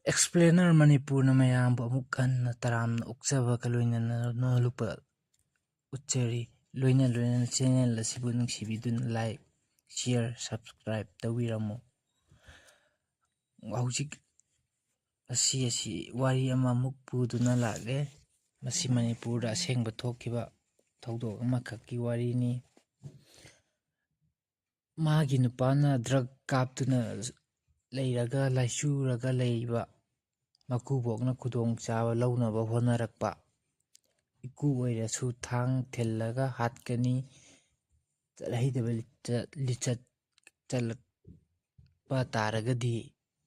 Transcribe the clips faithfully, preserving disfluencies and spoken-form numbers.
ꯑꯦꯛꯁꯄ꯭ꯂꯦꯅꯔ ꯃꯅꯤꯄꯨꯔꯅ ꯃꯌꯥꯝꯕꯨ ꯑꯃꯨꯛ ꯍꯟꯅ ꯇꯔꯥꯝꯅ ꯑꯣꯛꯆꯕꯒ ꯂꯣꯏꯅꯅ ꯅꯣꯂꯨꯛꯄ ꯎꯠꯆꯔꯤ꯫ ꯂꯣꯏꯅ ꯂꯣꯏꯅꯅ ꯆꯦꯅꯦꯜ ꯑꯁꯤꯕꯨ ꯅꯨꯡꯁꯤꯕꯤꯗꯨꯅ ꯂꯥꯏꯛ, ꯁꯤꯌꯔ, ꯁꯕꯁꯀ꯭ꯔꯥꯏꯕ ꯇꯧꯕꯤꯔꯝꯃꯨ꯫ ꯍꯧꯖꯤꯛ ꯑꯁꯤ ꯑꯁꯤ ꯋꯥꯔꯤ ꯑꯃꯃꯨꯛ ꯄꯨꯗꯨꯅ ꯂꯥꯛꯂꯦ꯫ ꯃꯁꯤ ꯃꯅꯤꯄꯨꯔꯗ ꯑꯁꯦꯡꯕ ꯊꯣꯛꯈꯤꯕ ꯊꯧꯗꯣꯛ ꯑꯃꯈꯛꯀꯤ ꯋꯥꯔꯤꯅꯤ꯫ ꯃꯥꯒꯤ ꯅꯨꯄꯥꯅ ꯗ꯭ꯔꯒ ꯀꯥꯞꯇꯨꯅ ꯂꯩꯔꯒ ꯂꯥꯏꯆꯨꯔꯒ ꯂꯩꯕ ꯃꯀꯨꯕꯣꯛꯅ ꯈꯨꯗꯣꯡꯆꯥꯕ ꯂꯧꯅꯕ ꯍꯣꯠꯅꯔꯛꯄ꯫ ꯏꯀꯨ ꯑꯣꯏꯔꯁꯨ ꯊꯥꯡ ꯊꯤꯜꯂꯒ ꯍꯥꯠꯀꯅꯤ, ꯆꯠꯍꯩꯗꯕ ꯂꯤꯆꯠ, ꯂꯤꯆꯠ ꯆꯠꯂꯛꯄ ꯇꯥꯔꯒꯗꯤ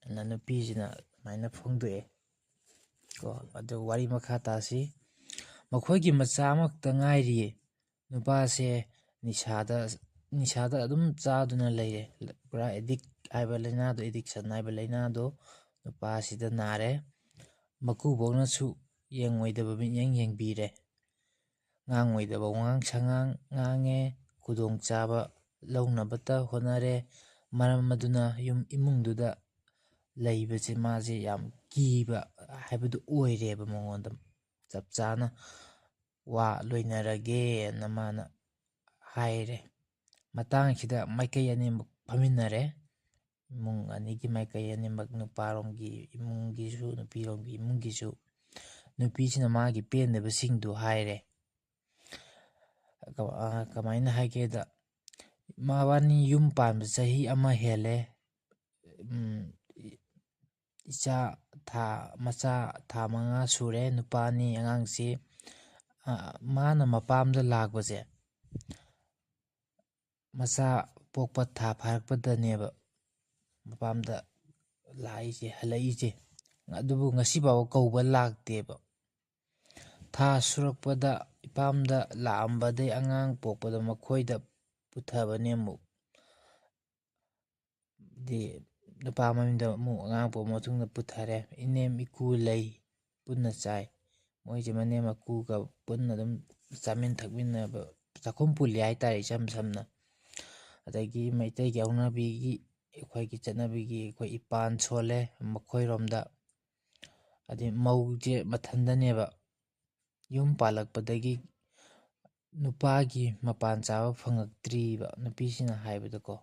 ꯑꯅ ꯅꯨꯄꯤꯁꯤꯅ ꯑꯗꯨꯃꯥꯏꯅ ꯐꯣꯡꯗꯣꯛꯑꯦ꯫ ꯀꯣ, ꯑꯗꯨ ꯋꯥꯔꯤ ꯃꯈꯥ ꯇꯥꯁꯤ꯫ ꯃꯈꯣꯏꯒꯤ ꯃꯆꯥ ꯑꯃꯈꯛꯇ ꯉꯥꯏꯔꯤꯌꯦ꯫ ꯅꯨꯄꯥꯁꯦ ꯅꯤꯁꯥꯗ, ꯅꯤꯁꯥꯗ ꯑꯗꯨꯝ ꯆꯥꯗꯨꯅ ꯂꯩꯔꯦ꯫ ꯄꯨꯔꯥ ꯑꯦꯗꯤꯛ ꯍꯥꯏꯕ ꯂꯥꯏꯅꯥꯗꯣ, ꯑꯦꯗꯤꯛꯁꯟ ꯍꯥꯏꯕ ꯂꯥꯏꯅꯥꯗꯣ ꯅꯨꯄꯥꯁꯤꯗ ꯅꯥꯔꯦ꯫ ꯃꯀꯨꯕꯣꯛꯅꯁꯨ ꯌꯦꯡꯉꯣꯏꯗꯕ ꯃꯤꯠꯌꯦꯡ ꯌꯦꯡꯕꯤꯔꯦ꯫ ꯉꯥꯡꯉꯣꯏꯗꯕ ꯋꯥꯉꯥꯡ ꯁꯉꯥꯡ ꯉꯥꯡꯉꯦ꯫ ꯈꯨꯗꯣꯡꯆꯥꯕ ꯂꯧꯅꯕꯇ ꯍꯣꯠꯅꯔꯦ꯫ ꯃꯔꯝ ꯑꯗꯨꯅ ꯌꯨꯝ ꯏꯃꯨꯡꯗꯨꯗ ꯂꯩꯕꯁꯦ ꯃꯥꯁꯦ ꯌꯥꯝ ꯀꯤꯕ ꯍꯥꯏꯕꯗꯨ ꯑꯣꯏꯔꯦꯕ ꯃꯉꯣꯟꯗ꯫ ꯆꯞ ꯆꯥꯅ ꯋꯥ ꯂꯣꯏꯅꯔꯒꯦꯅ ꯃꯥꯅ ꯍꯥꯏꯔꯦ꯫ ꯃꯇꯥꯡꯁꯤꯗ ꯃꯥꯏꯀꯩ ꯑꯅꯤꯃꯛ ꯐꯝꯃꯤꯟꯅꯔꯦ꯫ ꯏꯃꯨꯡ ꯑꯅꯤꯒꯤ ꯃꯥꯏꯀꯩ ꯑꯅꯤꯃꯛ, ꯅꯨꯄꯥꯔꯣꯝꯒꯤ ꯏꯃꯨꯡꯒꯤꯁꯨ, ꯅꯨꯄꯤꯔꯣꯝꯒꯤ ꯏꯃꯨꯡꯒꯤꯁꯨ꯫ ꯅꯨꯄꯤꯁꯤꯅ ꯃꯥꯒꯤ ꯄꯦꯟꯗꯕꯁꯤꯡꯗꯨ ꯍꯥꯏꯔꯦ꯫ ꯀ-, ꯑ, ꯀꯃꯥꯏꯅ ꯍꯥꯏꯒꯦꯗ, ꯃꯕꯥꯅꯤ ꯌꯨꯝ ꯄꯥꯟꯕ ꯆꯍꯤ ꯑꯃ ꯍꯦꯜꯂꯦ꯫ ꯎꯝ, ꯏ-, ꯏꯆꯥ ꯊꯥ, ꯃꯆꯥ ꯊꯥ ꯃꯉꯥ ꯁꯨꯔꯦ, ꯅꯨꯄꯥꯅꯤ ꯑꯉꯥꯡꯁꯤ꯫ ꯑ, ꯃꯥꯅ ꯃꯄꯥꯝꯗ ꯂꯥꯛꯄꯁꯦ ꯃꯆꯥ ꯄꯣꯛꯄ ꯊꯥ ꯐꯥꯔꯛꯄꯗꯅꯦꯕ ꯃꯄꯥꯝꯗ ꯂꯥꯛꯏꯁꯦ, ꯍꯜꯂꯛꯏꯁꯦ꯫ ꯑꯗꯨꯕꯨ ꯉꯁꯤ ꯐꯥꯎꯕ ꯀꯧꯕ ꯂꯥꯛꯇꯦꯕ꯫ ꯊꯥ ꯁꯨꯔꯛꯄꯗ ꯏꯄꯥꯝꯗ ꯂꯥꯛꯑꯝꯕꯗꯩ ꯑꯉꯥꯡ ꯄꯣꯛꯄꯗ ꯃꯈꯣꯏꯗ ꯄꯨꯊꯕꯅꯦ ꯑꯃꯨꯛ꯫ ꯗꯤ ꯅꯨꯄꯥ ꯃꯌꯨꯝꯗ ꯑꯃꯨꯛ ꯑꯉꯥꯡ ꯄꯣꯛꯑ ꯃꯇꯨꯡꯗ ꯄꯨꯊꯔꯦ꯫ ꯏꯅꯦꯝ ꯏꯀꯨ ꯂꯩ, ꯄꯨꯟꯅ ꯆꯥꯏ꯫ ꯃꯣꯏꯁꯦ ꯃꯅꯦꯝ ꯃꯀꯨꯒ ꯄꯨꯟꯅ ꯑꯗꯨꯝ ꯆꯥꯃꯤꯟ ꯊꯛꯃꯤꯟꯅꯕ, ꯆꯥꯛꯈꯨꯝ ꯄꯨꯜꯂꯤ ꯍꯥꯏꯇꯥꯔꯦ, ꯏꯆꯝ ꯁꯝꯅ꯫ ꯑꯗꯒꯤ ꯃꯩꯇꯩꯒꯤ ꯍꯧꯅꯕꯤꯒꯤ, ꯑꯩꯈꯣꯏꯒꯤ ꯆꯠꯅꯕꯤꯒꯤ ꯑꯩꯈꯣꯏ ꯏꯄꯥꯟ ꯁꯣꯜꯂꯦ, ꯃꯈꯣꯏꯔꯣꯝꯗ ꯍꯥꯏꯗꯤ ꯃꯧꯁꯦ ꯃꯊꯟꯗꯅꯦꯕ꯫ ꯌꯨꯝ ꯄꯥꯜꯂꯛꯄꯗꯒꯤ ꯅꯨꯄꯥꯒꯤ ꯃꯄꯥꯟ ꯆꯥꯕ ꯐꯪꯉꯛꯇ꯭ꯔꯤꯕ, ꯅꯨꯄꯤꯁꯤꯅ ꯍꯥꯏꯕꯗꯀꯣ꯫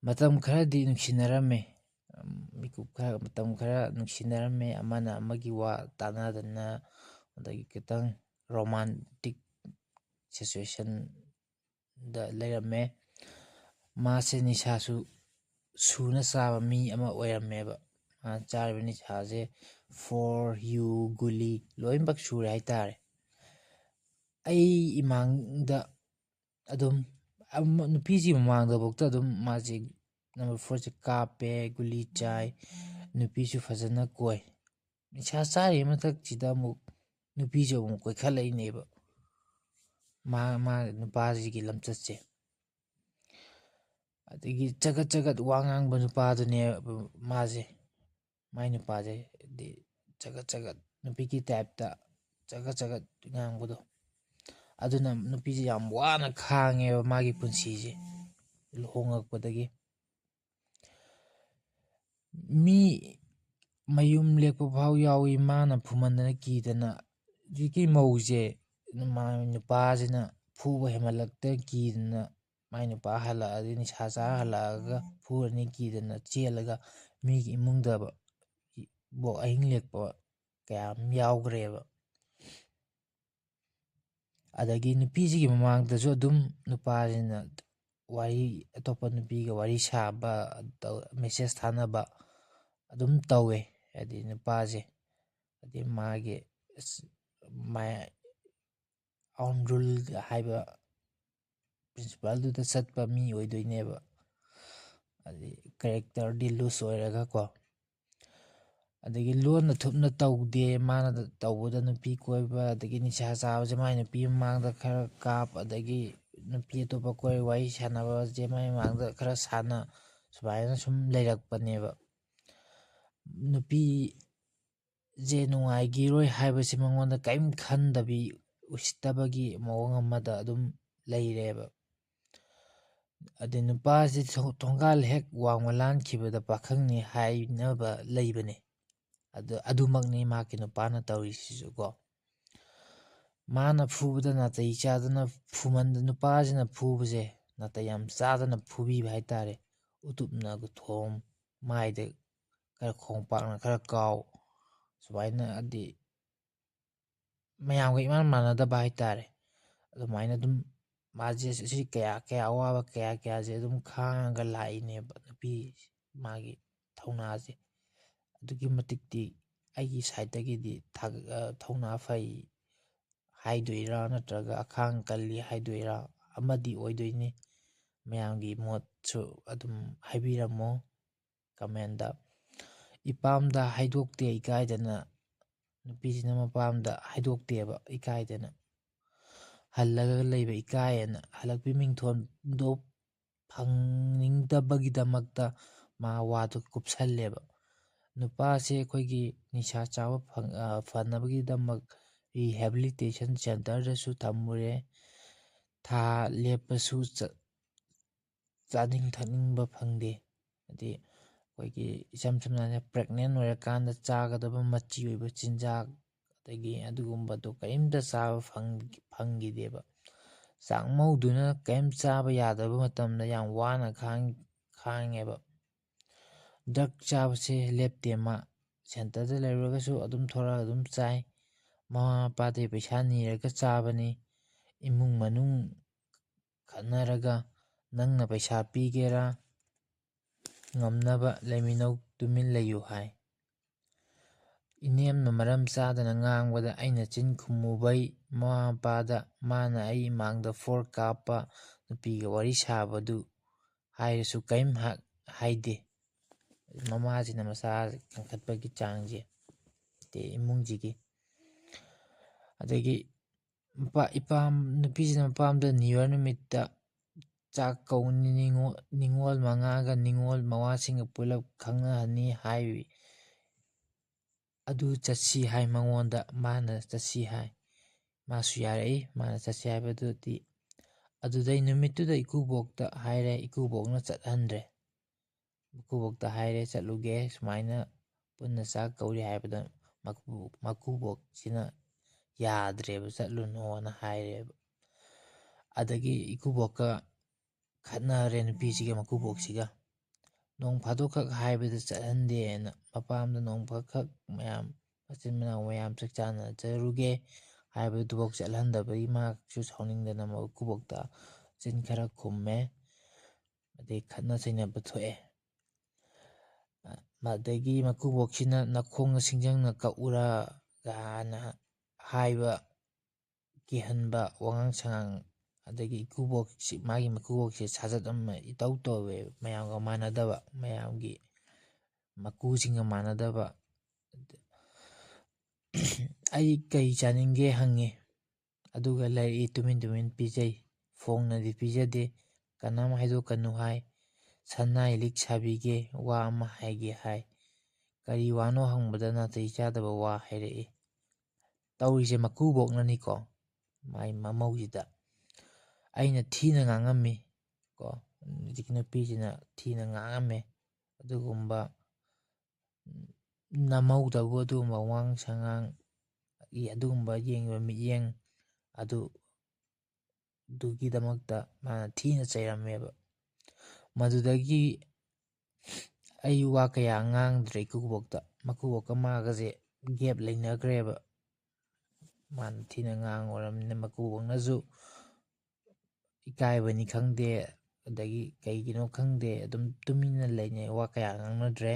ꯃꯇꯝ ꯈꯔꯗꯤ ꯅꯨꯡꯁꯤꯅꯔꯝꯃꯦ꯫ ꯎꯝ, ꯃꯤꯀꯨꯞ ꯈꯔ, ꯃꯇꯝ ꯈꯔ ꯅꯨꯡꯁꯤꯅꯔꯝꯃꯦ꯫ ꯑꯃꯅ ꯑꯃꯒꯤ ꯋꯥ ꯇꯥꯟꯅꯗꯅ, ꯑꯗꯒꯤ ꯈꯤꯇꯪ ꯔꯣꯃꯥꯟꯇꯤꯛ ꯁꯤꯆꯨꯋꯦꯁꯟꯗ ꯂꯩꯔꯝꯃꯦ꯫ ꯃꯥꯁꯦ ꯅꯤꯁꯥꯁꯨ ꯁꯨꯅ ꯆꯥꯕ ꯃꯤ ꯑꯃ ꯑꯣꯏꯔꯝꯃꯦꯕ꯫ ꯃꯥꯅ ꯆꯥꯔꯤꯕ ꯅꯤꯁꯥꯁꯦ ꯐꯣꯔ, ꯌꯨ, ꯒꯨꯂꯤ ꯂꯣꯏꯅꯃꯛ ꯁꯨꯔꯦ ꯍꯥꯏꯇꯥꯔꯦ꯫ ꯑꯩ ꯏꯃꯥꯡꯗ ꯑꯗꯨꯝ, ꯑꯃ-, ꯅꯨꯄꯤꯁꯤ ꯃꯃꯥꯡꯗꯐꯥꯎꯗ ꯑꯗꯨꯝ ꯃꯥꯁꯦ ꯅꯝꯕꯔ ꯐꯣꯔꯁꯦ ꯀꯥꯞꯄꯦ, ꯒꯨꯂꯤ ꯆꯥꯏ, ꯅꯨꯄꯤꯁꯨ ꯐꯖꯅ ꯀꯣꯏ꯫ ꯅꯤꯁꯥ ꯆꯥꯔꯤꯉꯩ ꯃꯊꯛꯁꯤꯗ ꯑꯃꯨꯛ ꯅꯨꯄꯤꯁꯨ ꯑꯃꯨꯛ ꯀꯣꯏꯈꯠꯂꯛꯏꯅꯦꯕ꯫ ꯃꯥ, ꯃꯥ ꯅꯨꯄꯥꯁꯤꯒꯤ ꯂꯝꯆꯠꯁꯦ꯫ ꯑꯗꯒꯤ ꯆꯒꯠ ꯆꯒꯠ ꯋꯥ ꯉꯥꯡꯕ ꯅꯨꯄꯥꯗꯨꯅꯦꯕ ꯃꯥꯁꯦ꯫ ꯃꯥꯏ ꯅꯨꯄꯥꯁꯦ ꯍꯥꯏꯗꯤ ꯆꯒꯠ ꯆꯒꯠ ꯅꯨꯄꯤꯒꯤ ꯇꯥꯏꯞꯇ ꯆꯒꯠ ꯆꯒꯠ ꯉꯥꯡꯕꯗꯣ꯫ ꯑꯗꯨꯅ ꯅꯨꯄꯤꯁꯦ ꯌꯥꯝ ꯋꯥꯅ ꯈꯥꯡꯉꯦꯕ ꯃꯥꯒꯤ ꯄꯨꯟꯁꯤꯁꯦ ꯂꯨꯍꯣꯡꯉꯛꯄꯗꯒꯤ꯫ ꯃꯤ ꯃꯌꯨꯝ ꯂꯦꯛꯄ ꯐꯥꯎ ꯌꯥꯎꯏ, ꯃꯥꯅ ꯐꯨꯃꯟꯗꯅ ꯀꯤꯗꯅ꯫ ꯍꯧꯖꯤꯛꯀꯤ ꯃꯧꯁꯦ ꯃꯥ ꯅꯨꯄꯥꯁꯤꯅ ꯐꯨꯕ ꯍꯦꯟꯃꯜꯂꯛꯇꯅ ꯀꯤꯗꯅ, ꯃꯥꯏ ꯅꯨꯄꯥ ꯍꯜꯂꯛꯑꯗꯤ ꯅꯤꯁꯥ ꯆꯥꯔ ꯍꯜꯂꯛꯑꯒ ꯐꯨꯔꯅꯤ ꯀꯤꯗꯅ ꯆꯦꯜꯂꯒ ꯃꯤꯒꯤ ꯏꯃꯨꯡꯗ ꯕꯣ-, ꯑꯍꯤꯡ ꯂꯦꯛꯄ ꯀꯌꯥ ꯑꯃ ꯌꯥꯎꯈ꯭ꯔꯦꯕ꯫ ꯑꯗꯒꯤ ꯅꯨꯄꯤꯁꯤꯒꯤ ꯃꯃꯥꯡꯗꯁꯨ ꯑꯗꯨꯝ ꯅꯨꯄꯥꯁꯤꯅ ꯋꯥꯔꯤ, ꯑꯇꯣꯞꯄ ꯅꯨꯄꯤꯒ ꯋꯥꯔꯤ ꯁꯥꯕ, ꯃꯦꯁꯦꯖ ꯊꯥꯅꯕ ꯑꯗꯨꯝ ꯇꯧꯋꯦ꯫ ꯍꯥꯏꯗꯤ ꯅꯨꯄꯥꯁꯦ, ꯍꯥꯏꯗꯤ ꯃꯥꯒꯤ, ꯑꯁ, ꯃꯥꯏ ꯑꯥꯎꯟ ꯔꯨꯜ ꯍꯥꯏꯕ ꯄ꯭ꯔꯤꯟꯁꯤꯄꯥꯜꯗꯨꯗ ꯆꯠꯄ ꯃꯤ ꯑꯣꯏꯗꯣꯏꯅꯦꯕ꯫ ꯍꯥꯏꯗꯤ ꯀꯦꯔꯦꯛꯇꯔꯗꯤ ꯂꯨꯖ ꯑꯣꯏꯔꯒꯀꯣ꯫ ꯑꯗꯒꯤ ꯂꯣꯟꯅ ꯊꯨꯞꯅ ꯇꯧꯗꯦ꯫ ꯃꯥꯅ ꯇꯧꯕꯗ ꯅꯨꯄꯤ ꯀꯣꯏꯕ, ꯑꯗꯒꯤ ꯅꯤꯁꯥ ꯆꯥꯕꯁꯦ ꯃꯥꯏ ꯅꯨꯄꯤ ꯃꯃꯥꯡꯗ ꯈꯔ ꯀꯥꯞ, ꯑꯗꯒꯤ ꯅꯨꯄꯤ ꯑꯇꯣꯞꯄ ꯀꯣꯏ ꯋꯥꯔꯤ ꯁꯥꯟꯅꯕꯁꯦ ꯃꯥꯏ ꯃꯃꯥꯡꯗ ꯈꯔ ꯁꯥꯟꯅ, ꯁꯨꯃꯥꯏꯅ ꯁꯨꯝ ꯂꯩꯔꯛꯄꯅꯦꯕ꯫ ꯅꯨꯄꯤꯁꯦ ꯅꯨꯡꯉꯥꯏꯈꯤꯔꯣꯏ ꯍꯥꯏꯕꯁꯦ ꯃꯉꯣꯟꯗ ꯀꯔꯤꯝ ꯈꯟꯗꯕꯤ, ꯎꯁꯤꯠꯇꯕꯒꯤ ꯃꯑꯣꯡ ꯑꯃꯗ ꯑꯗꯨꯝ ꯂꯩꯔꯦꯕ꯫ ꯑꯗꯩ ꯅꯨꯄꯥꯁꯤ ꯊꯣ-, ꯊꯣꯡꯒꯥꯜ ꯍꯦꯛ ꯋꯥꯡꯃ ꯂꯥꯟꯈꯤꯕꯗ ꯄꯥꯈꯪꯅꯤ ꯍꯥꯏꯅꯕ ꯂꯩꯕꯅꯦ꯫ ꯑꯗꯨ ꯑꯗꯨꯃꯛꯅꯤ ꯃꯍꯥꯛꯀꯤ ꯅꯨꯄꯥꯅ ꯇꯧꯔꯤꯁꯤꯁꯨ ꯀꯣ꯫ ꯃꯥꯅ ꯐꯨꯕꯗ ꯅꯥꯇꯩ ꯆꯥꯗꯅ ꯐꯨꯃꯟꯗ ꯅꯨꯄꯥꯁꯤꯅ ꯐꯨꯕꯁꯦ ꯅꯥꯇꯩ ꯌꯥꯝ ꯆꯥꯗꯅ ꯐꯨꯕꯤꯕ ꯍꯥꯏꯇꯥꯔꯦ꯫ ꯎꯇꯨꯞꯅ ꯊꯣꯝ, ꯃꯥꯏꯗ ꯈꯔ ꯈꯣꯡꯄꯥꯛꯅ ꯈꯔ ꯀꯥꯎ, ꯁꯨꯃꯥꯏꯅ ꯍꯥꯏꯗꯤ ꯃꯌꯥꯝꯒ ꯏꯃꯥꯟ ꯃꯥꯟꯅꯗꯕ ꯍꯥꯏꯇꯥꯔꯦ꯫ ꯑꯗꯨꯃꯥꯏꯅ ꯑꯗꯨꯝ ꯃꯥꯁꯦ ꯁꯤ ꯀꯌꯥ ꯀꯌꯥ ꯑꯋꯥꯕ ꯀꯌꯥ ꯀꯌꯥꯁꯦ ꯑꯗꯨꯝ ꯈꯥꯡꯉꯒ ꯂꯥꯛꯏꯅꯦꯕ ꯅꯨꯄꯤ ꯃꯥꯒꯤ ꯊꯧꯅꯥꯁꯦ꯫ ꯑꯗꯨꯛꯀꯤ ꯃꯇꯤꯛꯇꯤ ꯑꯩꯒꯤ ꯁꯥꯏꯠꯇꯒꯤꯗꯤ ꯊꯥꯒ-, ꯑ, ꯊꯧꯅꯥ ꯐꯩ ꯍꯥꯏꯗꯣꯏꯔꯥ ꯅꯠꯇ꯭ꯔꯒ ꯑꯈꯥꯡ ꯀꯜꯂꯤ ꯍꯥꯏꯗꯣꯏꯔꯥ ꯑꯃꯗꯤ ꯑꯣꯏꯗꯣꯏꯅꯤ꯫ ꯃꯌꯥꯝꯒꯤ ꯃꯣꯠꯁꯨ ꯑꯗꯨꯝ ꯍꯥꯏꯕꯤꯔꯝꯃꯣ ꯀꯃꯦꯟꯗ꯫ ꯏꯄꯥꯝꯗ ꯍꯥꯏꯗꯣꯛꯇꯦ ꯏꯀꯥꯏꯗꯅ, ꯅꯨꯄꯤꯁꯤꯅ ꯃꯄꯥꯝꯗ ꯍꯥꯏꯗꯣꯛꯇꯦꯕ ꯏꯀꯥꯏꯗꯅ꯫ ꯍꯜꯂꯒ ꯂꯩꯕ ꯏꯀꯥꯏꯌꯦꯅ ꯍꯜꯂꯛꯄꯤ ꯃꯤꯡꯊꯣꯟꯗꯣ ꯐꯪꯅꯤꯡꯗꯕꯒꯤꯗꯃꯛꯇ ꯃꯥ ꯋꯥꯗꯨ ꯀꯨꯞꯁꯜꯂꯦꯕ꯫ ꯅꯨꯄꯥꯁꯦ ꯑꯩꯈꯣꯏꯒꯤ ꯅꯤꯁꯥ ꯆꯥꯕ ꯐꯪ-, ꯑ, ꯐꯅꯕꯒꯤꯗꯃꯛ rehabilitation centerꯗꯁꯨ ꯊꯝꯃꯨꯔꯦ꯫ ꯊꯥ ꯂꯦꯞꯄꯁꯨ ꯆ-, ꯆꯥꯅꯤꯡ ꯊꯛꯅꯤꯡꯕ ꯐꯪꯗꯦ꯫ ꯍꯥꯏꯗꯤ ꯑꯩꯈꯣꯏꯒꯤ ꯏꯆꯝ ꯁꯝꯅ ꯍꯥꯏꯔꯕꯗ pregnant ꯑꯣꯏꯔꯀꯥꯟꯗ ꯆꯥꯒꯗꯕ ꯃꯆꯤ ꯑꯣꯏꯕ ꯆꯤꯟꯖꯥꯛ, ꯑꯗꯒꯤ ꯑꯗꯨꯒꯨꯝꯕꯗꯣ ꯀꯔꯤꯝꯇ ꯆꯥꯕ ꯐꯪ-, ꯐꯪꯈꯤꯗꯦꯕ꯫ ꯆꯥꯛꯃꯧꯗꯨꯅ ꯀꯔꯤꯝ ꯆꯥꯕ ꯌꯥꯗꯕ ꯃꯇꯝꯗ ꯌꯥꯝ ꯋꯥꯅ ꯈꯥꯡ-, ꯈꯥꯡꯉꯦꯕ꯫ Drug ꯆꯥꯕꯁꯦ ꯂꯦꯞꯇꯦ ꯃꯥ꯫ Centreꯗ ꯂꯩꯔꯨꯔꯒꯁꯨ ꯑꯗꯨꯝ ꯊꯣꯔꯛꯑꯒ ꯑꯗꯨꯝ ꯆꯥꯏ꯫ ꯃꯃꯥ ꯃꯄꯥꯗꯒꯤ ꯄꯩꯁꯥ ꯅꯤꯔꯒ ꯆꯥꯕꯅꯤ꯫ ꯏꯃꯨꯡ ꯃꯅꯨꯡ ꯈꯠꯅꯔꯒ "ꯅꯪꯅ ꯄꯩꯁꯥ ꯄꯤꯒꯦꯔꯥ, ꯉꯝꯅꯕ ꯂꯩꯃꯤꯟꯅꯧ, ꯇꯨꯃꯤꯟ ꯂꯩꯌꯨ" ꯍꯥꯏ꯫ ꯏꯅꯦꯝꯅ ꯃꯔꯝ ꯆꯥꯗꯅ ꯉꯥꯡꯕꯗ ꯑꯩꯅ ꯆꯤꯟ ꯈꯨꯝꯃꯨꯕꯩ ꯃꯃꯥ ꯃꯄꯥꯗ ꯃꯥꯅ ꯑꯩ ꯏꯃꯥꯡꯗ ꯐꯣꯔ ꯀꯥꯞꯄ ꯅꯨꯄꯤꯒ ꯋꯥꯔꯤ ꯁꯥꯕꯗꯨ ꯍꯥꯏꯔꯁꯨ ꯀꯔꯤꯝ ꯍꯥ-, ꯍꯥꯏꯗꯦ꯫ ꯃꯃꯥꯁꯤꯅ ꯃꯆꯥ ꯀꯟꯈꯠꯄꯒꯤ ꯆꯥꯡꯁꯦ, ꯏꯃꯨꯡꯁꯤꯒꯤ꯫ ꯑꯗꯒꯤ ꯃꯄꯥ-, ꯏꯄꯥꯝ-, ꯅꯨꯄꯤꯁꯤꯅ ꯃꯄꯥꯝꯗ New Year ꯅꯨꯃꯤꯠꯇ ꯆꯥꯛ ꯀꯧꯅꯤ, ꯅꯤꯉꯣ-, ꯅꯤꯉꯣꯜ ꯃꯉꯥꯒ ꯅꯤꯉꯣꯜ ꯃꯋꯥꯁꯤꯡꯒ ꯄꯨꯂꯞ ꯈꯪꯅꯍꯟꯅꯤ ꯍꯥꯏꯔꯤ꯫ ꯑꯗꯨ ꯆꯠꯁꯤ ꯍꯥꯏ ꯃꯉꯣꯟꯗ, ꯃꯥꯅ ꯆꯠꯁꯤ ꯍꯥꯏ꯫ ꯃꯥꯁꯨ ꯌꯥꯔꯛꯏ, ꯃꯥꯅ ꯆꯠꯁꯤ ꯍꯥꯏꯕꯗꯨꯗꯤ꯫ ꯑꯗꯨꯗꯩ ꯅꯨꯃꯤꯠꯇꯨꯗ ꯏꯀꯨꯕꯣꯛꯇ ꯍꯥꯏꯔꯦ, ꯏꯀꯨꯕꯣꯛꯅ ꯆꯠꯍꯟꯗ꯭ꯔꯦ꯫ ꯏꯀꯨꯕꯣꯛꯇ ꯍꯥꯏꯔꯦ, "ꯆꯠꯂꯨꯒꯦ, ꯁꯨꯃꯥꯏꯅ ꯄꯨꯟꯅ ꯆꯥꯛ ꯀꯧꯔꯤ ꯍꯥꯏꯕꯗ ꯃꯀꯨ-, ꯃꯀꯨꯕꯣꯛꯁꯤꯅ ꯌꯥꯗ꯭ꯔꯦꯕ, "ꯆꯠꯂꯨꯅꯣꯅ" ꯍꯥꯏꯔꯦꯕ꯫ ꯑꯗꯒꯤ ꯏꯀꯨꯕꯣꯛꯀ ꯈꯠꯅꯔꯦ ꯅꯨꯄꯤꯁꯤꯒ ꯃꯀꯨꯕꯣꯛꯁꯤꯒ꯫ ꯅꯣꯡ ꯐꯥꯗꯣꯛꯈꯛ ꯍꯥꯏꯕꯗ ꯆꯠꯍꯟꯗꯦꯅ, ꯃꯄꯥꯝꯗ ꯅꯣꯡ ꯐꯥꯗꯣꯛꯈꯛ ꯃꯌꯥꯝ, ꯃꯆꯤꯟ ꯃꯅꯥꯎ ꯃꯌꯥꯝ ꯆꯥꯛ ꯆꯥꯅꯖꯔꯨꯒꯦ ꯍꯥꯏꯕꯗꯨꯐꯥꯎ ꯆꯠꯍꯟꯗꯕꯒꯤ ꯃꯍꯥꯛꯁꯨ ꯁꯥꯎꯅꯤꯡꯗꯅ ꯃꯀꯨꯕꯣꯛꯇ ꯆꯤꯟ ꯈꯔ ꯈꯨꯝꯃꯦ꯫ ꯑꯗꯩ ꯈꯠꯅ ꯆꯩꯅꯕ ꯊꯣꯛꯑꯦ꯫ ꯑꯗꯒꯤ ꯃꯀꯨꯕꯣꯛꯁꯤꯅ "ꯅꯈꯣꯡꯅ ꯁꯤꯡꯖꯪꯅ ꯀꯛꯎꯔꯥ?" ꯒꯥꯅ ꯍꯥꯏꯕ, ꯀꯤꯍꯟꯕ ꯋꯥꯉꯥꯡ ꯁꯉꯥꯡ, ꯑꯗꯒꯤ ꯏꯀꯨꯕꯣꯛꯁꯤ, ꯃꯥꯒꯤ ꯃꯀꯨꯕꯣꯛꯁꯦ ꯁꯥꯖꯠ ꯑꯃ ꯏꯇꯧ ꯇꯧꯋꯦ, ꯃꯌꯥꯝꯒ ꯃꯥꯟꯅꯗꯕ, ꯃꯌꯥꯝꯒꯤ ꯃꯀꯨꯁꯤꯡꯒ ꯃꯥꯟꯅꯗꯕ꯫ "ꯑꯩ ꯀꯩ ꯆꯥꯅꯤꯡꯒꯦ?" ꯍꯪꯉꯤ꯫ ꯑꯗꯨꯒ ꯂꯩꯔꯛꯏ ꯇꯨꯃꯤꯟ ꯇꯨꯃꯤꯟ ꯄꯤꯖꯩ꯫ ꯐꯣꯡꯅꯗꯤ ꯄꯤꯖꯗꯦ꯫ "ꯀꯅꯥꯝ ꯍꯥꯏꯗꯣꯛꯀꯅꯨ" ꯍꯥꯏ꯫ "ꯁꯅꯥꯏ ꯂꯤꯛ ꯁꯥꯕꯤꯒꯦ, ꯋꯥ ꯑꯃ ꯍꯥꯏꯒꯦ" ꯍꯥꯏ꯫ ꯀꯔꯤ ꯋꯥꯅꯣ ꯍꯪꯕꯗ ꯅꯥꯇꯩ ꯆꯥꯗꯕ ꯋꯥ ꯍꯥꯏꯔꯛꯏ꯫ ꯇꯧꯔꯤꯁꯦ ꯃꯀꯨꯕꯣꯛꯅꯅꯤꯀꯣ, ꯃꯥꯏ ꯃꯃꯧꯁꯤꯗ꯫ "ꯑꯩꯅ ꯊꯤꯅ ꯉꯥꯡꯉꯝꯃꯤ" ꯀꯣ, ꯍꯧꯖꯤꯛꯀꯤ ꯅꯨꯄꯤꯁꯤꯅ ꯊꯤꯅ ꯉꯥꯡꯉꯝꯃꯦ꯫ ꯑꯗꯨꯒꯨꯝꯕ ꯅꯃꯧꯗꯕꯨ ꯑꯗꯨꯒꯨꯝꯕ ꯋꯥꯉꯥꯡ ꯁꯉꯥꯡ, ꯑꯗꯨꯒꯨꯝꯕ ꯌꯦꯡꯕ ꯃꯤꯠꯌꯦꯡ ꯑꯗꯨ, ꯑꯗꯨꯒꯤꯗꯃꯛꯇ ꯃꯥꯅ ꯊꯤꯅ ꯆꯩꯔꯝꯃꯦꯕ꯫ ꯃꯗꯨꯗꯒꯤ ꯑꯩ ꯋꯥ ꯀꯌꯥ ꯉꯥꯡꯗ꯭ꯔꯦ ꯏꯀꯨꯕꯣꯛꯇ꯫ ꯃꯀꯨꯕꯣꯛꯀ ꯃꯥꯒꯁꯦ gap ꯂꯩꯅꯈ꯭ꯔꯦꯕ꯫ ꯃꯥꯅ ꯊꯤꯅ ꯉꯥꯡꯉꯨꯔꯕꯅꯤꯅ ꯃꯀꯨꯕꯣꯛꯅꯁꯨ ꯏꯀꯥꯏꯕꯅꯤ ꯈꯪꯗꯦ, ꯑꯗꯒꯤ ꯀꯩꯒꯤꯅꯣ ꯈꯪꯗꯦ, ꯑꯗꯨꯝ ꯇꯨꯃꯤꯟꯅ ꯂꯩꯅꯩ, ꯋꯥ ꯀꯌꯥ ꯉꯥꯡꯅꯗ꯭ꯔꯦ꯫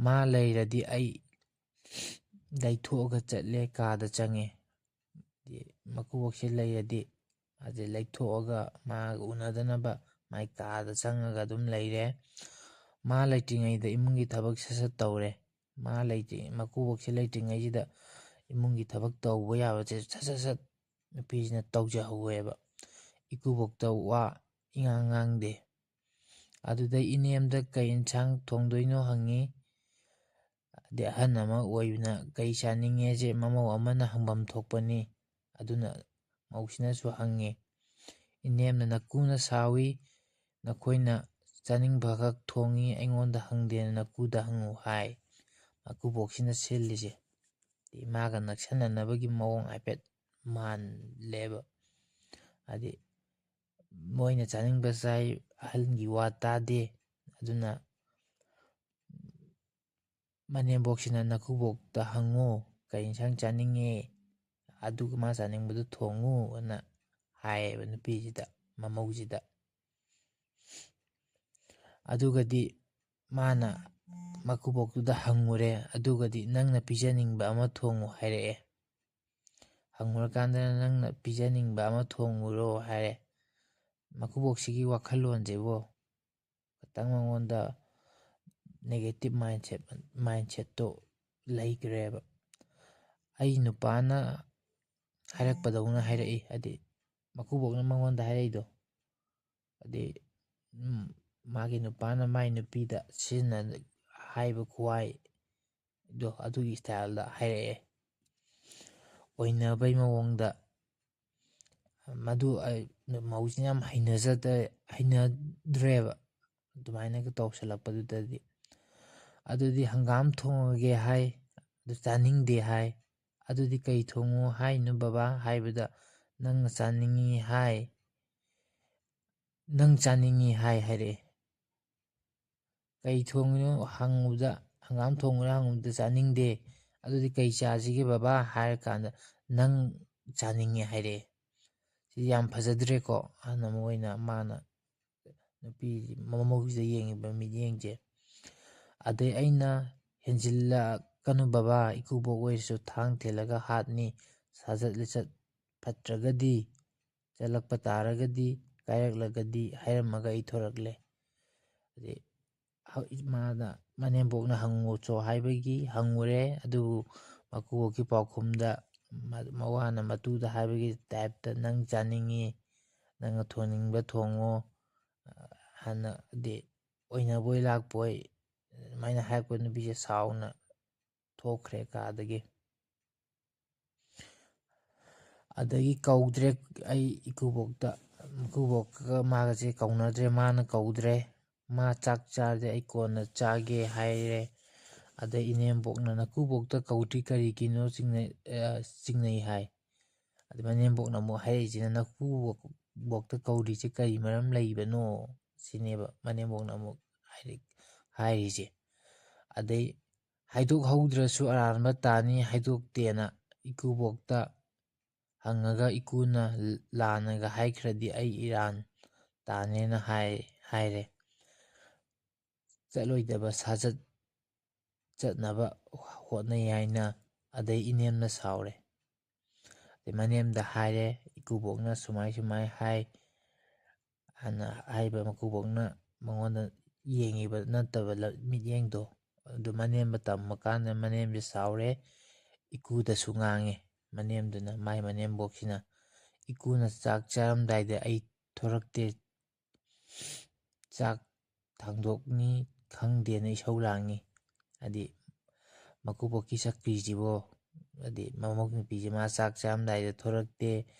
ꯃꯥ ꯂꯩꯔꯗꯤ ꯑꯩ ꯂꯩꯊꯣꯛꯑꯒ ꯆꯠꯂꯦ, ꯀꯥꯗ ꯆꯪꯉꯦ꯫ ꯃꯀꯨꯕꯣꯛꯁꯦ ꯂꯩꯔꯗꯤ ꯃꯥꯁꯦ ꯂꯩꯊꯣꯛꯑꯒ ꯃꯥꯒ ꯎꯅꯗꯅꯕ ꯃꯥꯏ ꯀꯥꯗ ꯆꯪꯉꯒ ꯑꯗꯨꯝ ꯂꯩꯔꯦ꯫ ꯃꯥ ꯂꯩꯇ꯭ꯔꯤꯉꯩꯗ ꯏꯃꯨꯡꯒꯤ ꯊꯕꯛ ꯁꯠ ꯁꯠ ꯇꯧꯔꯦ꯫ ꯃꯥ ꯂꯩꯇ꯭ꯔꯤ-, ꯃꯀꯨꯕꯣꯛꯁꯦ ꯂꯩꯇ꯭ꯔꯤꯉꯩꯁꯤꯗ ꯏꯃꯨꯡꯒꯤ ꯊꯕꯛ ꯇꯧꯕ ꯌꯥꯕꯁꯦ ꯁꯠ ꯁꯠ ꯁꯠ ꯅꯨꯄꯤꯁꯤꯅ ꯇꯧꯖꯍꯧꯋꯦꯕ꯫ ꯏꯀꯨꯕꯣꯛꯇ ꯋꯥ ꯏꯉꯥꯡ ꯉꯥꯡꯗꯦ꯫ ꯑꯗꯨꯗꯩ ꯏꯅꯦꯝꯗ ꯀꯩ ꯏꯟꯁꯥꯡ ꯊꯣꯡꯗꯣꯏꯅꯣ ꯍꯪꯉꯤ꯫ ꯑꯗꯩ ꯑꯍꯟ ꯑꯃ ꯑꯣꯏꯕꯅ ꯀꯩ ꯆꯥꯅꯤꯡꯉꯦꯁꯦ ꯃꯃꯧ ꯑꯃꯅ ꯍꯪꯐꯝ ꯊꯣꯛꯄꯅꯤ꯫ ꯑꯗꯨꯅ ꯃꯧꯁꯤꯅꯁꯨ ꯍꯪꯉꯤ꯫ ꯏꯅꯦꯝꯅ ꯅꯀꯨꯅ ꯁꯥꯎꯏ, "ꯅꯈꯣꯏꯅ ꯆꯥꯅꯤꯡꯕꯈꯛ ꯊꯣꯡꯉꯤ, ꯑꯩꯉꯣꯟꯗ ꯍꯪꯗꯦꯅ ꯅꯀꯨꯗ ꯍꯪꯉꯨ" ꯍꯥꯏ꯫ ꯃꯀꯨꯕꯣꯛꯁꯤꯅ ꯁꯤꯜꯂꯤꯁꯦ꯫ ꯍꯥꯏꯗꯤ ꯃꯥꯒ ꯅꯛꯁꯟꯅꯅꯕꯒꯤ ꯃꯑꯣꯡ ꯍꯥꯏꯐꯦꯠ ꯃꯥꯜꯂꯦꯕ꯫ ꯍꯥꯏꯗꯤ ꯃꯣꯏꯅ ꯆꯥꯅꯤꯡꯕ ꯆꯥꯏ, ꯑꯍꯜꯒꯤ ꯋꯥ ꯇꯥꯗꯦ꯫ ꯑꯗꯨꯅ ꯃꯅꯦꯝꯕꯣꯛꯁꯤꯅ ꯅꯀꯨꯕꯣꯛꯇ ꯍꯪꯉꯨ, "ꯀꯩ ꯏꯟꯁꯥꯡ ꯆꯥꯅꯤꯡꯉꯦ? ꯑꯗꯨꯒ ꯃꯥ ꯆꯥꯅꯤꯡꯕꯗꯨ ꯊꯣꯡꯉꯨ" ꯑꯅ ꯍꯥꯏꯌꯦꯕ ꯅꯨꯄꯤꯁꯤꯗ, ꯃꯃꯧꯁꯤꯗ꯫ ꯑꯗꯨꯒꯗꯤ ꯃꯥꯅ ꯃꯀꯨꯕꯣꯛꯇꯨꯗ ꯍꯪꯉꯨꯔꯦ꯫ ꯑꯗꯨꯒꯗꯤ "ꯅꯪꯅ ꯄꯤꯖꯅꯤꯡꯕ ꯑꯃ ꯊꯣꯡꯉꯨ" ꯍꯥꯏꯔꯛꯑꯦ꯫ ꯍꯪꯉꯨꯔꯀꯥꯟꯗ "ꯅꯪꯅ ꯄꯤꯖꯅꯤꯡꯕ ꯑꯃ ꯊꯣꯡꯉꯨꯔꯣ" ꯍꯥꯏꯔꯦ꯫ ꯃꯀꯨꯕꯣꯛꯁꯤꯒꯤ ꯋꯥꯈꯜꯂꯣꯟꯁꯤꯕꯨ ꯈꯤꯇꯪ ꯃꯉꯣꯟꯗ negative mindset, mindsetꯇꯣ ꯂꯩꯈ꯭ꯔꯦꯕ꯫ ꯑꯩ ꯅꯨꯄꯥꯅ ꯍꯥꯏꯔꯛꯄꯗꯧꯅ ꯍꯥꯏꯔꯛꯏ, ꯍꯥꯏꯗꯤ ꯃꯀꯨꯕꯣꯛꯅ ꯃꯉꯣꯟꯗ ꯍꯥꯏꯔꯛꯏꯗꯣ, ꯍꯥꯏꯗꯤ, ꯎꯝ, ꯃꯥꯒꯤ ꯅꯨꯄꯥꯅ ꯃꯥꯏ ꯅꯨꯄꯤꯗ ꯁꯤꯖꯤꯟꯅ ꯍꯥꯏꯕ ꯈꯨꯍꯥꯏꯗꯣ, ꯑꯗꯨꯒꯤ styleꯗ ꯍꯥꯏꯔꯛꯑꯦ꯫ ꯑꯣꯏꯅꯕꯩ ꯃꯑꯣꯡꯗ꯫ ꯃꯗꯨ ꯑꯩ, ꯃꯧꯁꯤꯅ ꯌꯥꯝ ꯍꯩꯅꯖꯗ-, ꯍꯩꯅꯗ꯭ꯔꯦꯕ ꯑꯗꯨꯃꯥꯏꯅꯒ ꯇꯧꯁꯜꯂꯛꯄꯗꯨꯗꯗꯤ꯫ "ꯑꯗꯨꯗꯤ ꯍꯪꯒꯥꯝ ꯊꯣꯡꯉꯒꯦ" ꯍꯥꯏ, ꯑꯗꯨ ꯆꯥꯅꯤꯡꯗꯦ ꯍꯥꯏ꯫ "ꯑꯗꯨꯗꯤ ꯀꯩ ꯊꯣꯡꯉꯨ ꯍꯥꯏꯅꯣ ꯕꯕꯥ?" ꯍꯥꯏꯕꯗ, "ꯅꯪꯅ ꯆꯥꯅꯤꯡꯉꯤ ꯍꯥꯏ, ꯅꯪ ꯆꯥꯅꯤꯡꯉꯤ ꯍꯥꯏ" ꯍꯥꯏꯔꯛꯑꯦ꯫ "ꯀꯩ ꯊꯣꯡꯉꯤꯅꯣ?" ꯍꯪꯕꯗ, "ꯍꯪꯒꯥꯝ ꯊꯣꯡꯉꯤꯔꯥ?" ꯍꯪꯕꯗ, "ꯆꯥꯅꯤꯡꯗꯦ"꯫ "ꯑꯗꯨꯗꯤ ꯀꯩ ꯆꯥꯁꯤꯒꯦ ꯕꯕꯥ?" ꯍꯥꯏꯔꯀꯥꯟꯗ, "ꯅꯪ ꯆꯥꯅꯤꯡꯉꯦ" ꯍꯥꯏꯔꯛꯑꯦ꯫ ꯁꯤꯗꯤ ꯌꯥꯝ ꯐꯖꯗ꯭ꯔꯦꯀꯣ꯫ ꯑꯍꯜ ꯑꯃ ꯑꯣꯏꯅ ꯃꯥꯅ ꯅꯨꯄꯤ ꯃꯃꯧꯁꯤꯗ ꯌꯦꯡꯉꯤꯕ ꯃꯤꯠꯌꯦꯡꯁꯦ꯫ ꯑꯗꯩ ꯑꯩꯅ, "ꯍꯦꯟꯖꯤꯜꯂꯛꯀꯅꯨ ꯕꯕꯥ, ꯏꯀꯨꯕꯣꯛ ꯑꯣꯏꯔꯁꯨ ꯊꯥꯡ ꯊꯤꯜꯂꯒ ꯍꯥꯠꯅꯤ, ꯁꯥꯖꯠ ꯂꯤꯆꯠ ꯐꯠꯇ꯭ꯔꯒꯗꯤ, ꯆꯠꯂꯛꯄ ꯇꯥꯔꯒꯗꯤ, ꯀꯥꯏꯔꯛꯂꯒꯗꯤ" ꯍꯥꯏꯔꯝꯃꯒ ꯑꯩ ꯊꯣꯔꯛꯂꯦ꯫ ꯑꯗꯩ ꯍꯧ-, ꯃꯥꯅ, ꯃꯅꯦꯝꯕꯣꯛꯅ ꯍꯪꯉꯨꯆꯣ ꯍꯥꯏꯕꯒꯤ ꯍꯪꯉꯨꯔꯦ, ꯑꯗꯨꯕꯨ ꯃꯀꯨꯕꯣꯛꯀꯤ ꯄꯥꯎꯈꯨꯝꯗ ꯃ-, ꯃꯋꯥꯅ ꯃꯇꯨꯗ ꯍꯥꯏꯕꯒꯤ typeꯇ "ꯅꯪ ꯆꯥꯅꯤꯡꯉꯤ, ꯅꯪꯅ ꯊꯣꯡꯅꯤꯡꯕ ꯊꯣꯡꯉꯣ" ꯍꯥꯏꯅꯗꯤ ꯑꯣꯏꯅꯕꯣꯏ ꯂꯥꯛꯄꯣꯏ ꯑꯗꯨꯃꯥꯏꯅ ꯍꯥꯏꯔꯛꯄ ꯅꯨꯄꯤꯁꯦ ꯁꯥꯎꯅ ꯊꯣꯛꯈ꯭ꯔꯦ ꯀꯥꯗꯒꯤ꯫ ꯑꯗꯒꯤ ꯀꯧꯗ꯭ꯔꯦ ꯑꯩ ꯏꯀꯨꯕꯣꯛꯇ꯫ ꯏꯀꯨꯕꯣꯛꯀ ꯃꯥꯒꯁꯦ ꯀꯧꯅꯗ꯭ꯔꯦ, ꯃꯥꯅ ꯀꯧꯗ꯭ꯔꯦ꯫ ꯃꯥ ꯆꯥꯛ ꯆꯥꯔꯗꯤ ꯑꯩ ꯀꯣꯟꯅ ꯆꯥꯒꯦ ꯍꯥꯏꯔꯦ꯫ ꯑꯗꯩ ꯏꯅꯦꯝꯕꯣꯛꯅ "ꯅꯀꯨꯕꯣꯛꯇ ꯀꯧꯗ꯭ꯔꯤ ꯀꯔꯤꯒꯤꯅꯣ?" ꯆꯤꯡꯅꯩ, ꯑ, ꯆꯤꯡꯅꯩ ꯍꯥꯏ꯫ ꯑꯗꯩ ꯃꯅꯦꯝꯕꯣꯛꯅ ꯑꯃꯨꯛ ꯍꯥꯏꯔꯛꯏꯁꯤꯅ, "ꯅꯀꯨꯕꯣꯛꯇ ꯀꯧꯗ꯭ꯔꯤꯁꯦ ꯀꯔꯤ ꯃꯔꯝ ꯂꯩꯕꯅꯣ?" ꯁꯤꯅꯦꯕ ꯃꯅꯦꯝꯕꯣꯛꯅ ꯑꯃꯨꯛ ꯍꯥꯏꯔꯛ-, ꯍꯥꯏꯔꯤꯁꯦ꯫ ꯑꯗꯩ "ꯍꯥꯏꯗꯣꯛꯍꯧꯗ꯭ꯔꯁꯨ ꯑꯔꯥꯟꯕ ꯇꯥꯅꯤ, ꯍꯥꯏꯗꯣꯛꯇꯦꯅ ꯏꯀꯨꯕꯣꯛꯇ ꯍꯪꯉꯒ ꯏꯀꯨꯅ ꯂꯥꯟꯅꯒ ꯍꯥꯏꯈ꯭ꯔꯗꯤ ꯑꯩ ꯏꯔꯥꯟ ꯇꯥꯅꯦꯅ ꯍꯥꯏ-, ꯍꯥꯏꯔꯦ꯫ ꯆꯠꯂꯣꯏꯗꯕ ꯁꯥꯖꯠ ꯆꯠꯅꯕ ꯍꯣꯠꯅꯩ" ꯍꯥꯏꯅ ꯑꯗꯩ ꯏꯅꯦꯝꯅ ꯁꯥꯎꯔꯦ꯫ ꯑꯗꯩ ꯃꯅꯦꯝꯗ ꯍꯥꯏꯔꯦ, "ꯏꯀꯨꯕꯣꯛꯅ ꯁꯨꯃꯥꯏ ꯁꯨꯃꯥꯏ ꯍꯥꯏ" ꯍꯥꯏꯅ ꯍꯥꯏꯕ ꯃꯀꯨꯕꯣꯛꯅ ꯃꯉꯣꯟꯗ ꯌꯦꯡꯉꯤꯕ ꯅꯠꯇꯕ ꯂ-, ꯃꯤꯠꯌꯦꯡꯗꯣ ꯑꯗꯨ ꯃꯅꯦꯝꯕ ꯇꯝꯃꯀꯥꯟꯗ ꯃꯅꯦꯝꯁꯦ ꯁꯥꯎꯔꯦ꯫ ꯏꯀꯨꯗꯁꯨ ꯉꯥꯡꯉꯦ ꯃꯅꯦꯝꯗꯨꯅ, ꯃꯥꯏ ꯃꯅꯦꯝꯕꯣꯛꯁꯤꯅ꯫ "ꯏꯀꯨꯅ ꯆꯥꯛ ꯆꯥꯔꯝꯗꯥꯏꯗ ꯑꯩ ꯊꯣꯔꯛꯇꯦ, ꯆꯥꯛ ꯊꯥꯡꯗꯣꯛꯅꯤ ꯈꯪꯗꯦꯅ ꯏꯁꯧ ꯂꯥꯡꯉꯤ"꯫ ꯍꯥꯏꯗꯤ ꯃꯀꯨꯕꯣꯛꯀꯤ ꯆꯀ꯭ꯔꯤꯁꯤꯕꯣ, ꯍꯥꯏꯗꯤ ꯃꯃꯧ ꯅꯨꯄꯤꯁꯦ ꯃꯥ ꯆꯥꯛ ꯆꯥꯔꯝꯗꯥꯏꯗ ꯊꯣꯔꯛꯇꯦ,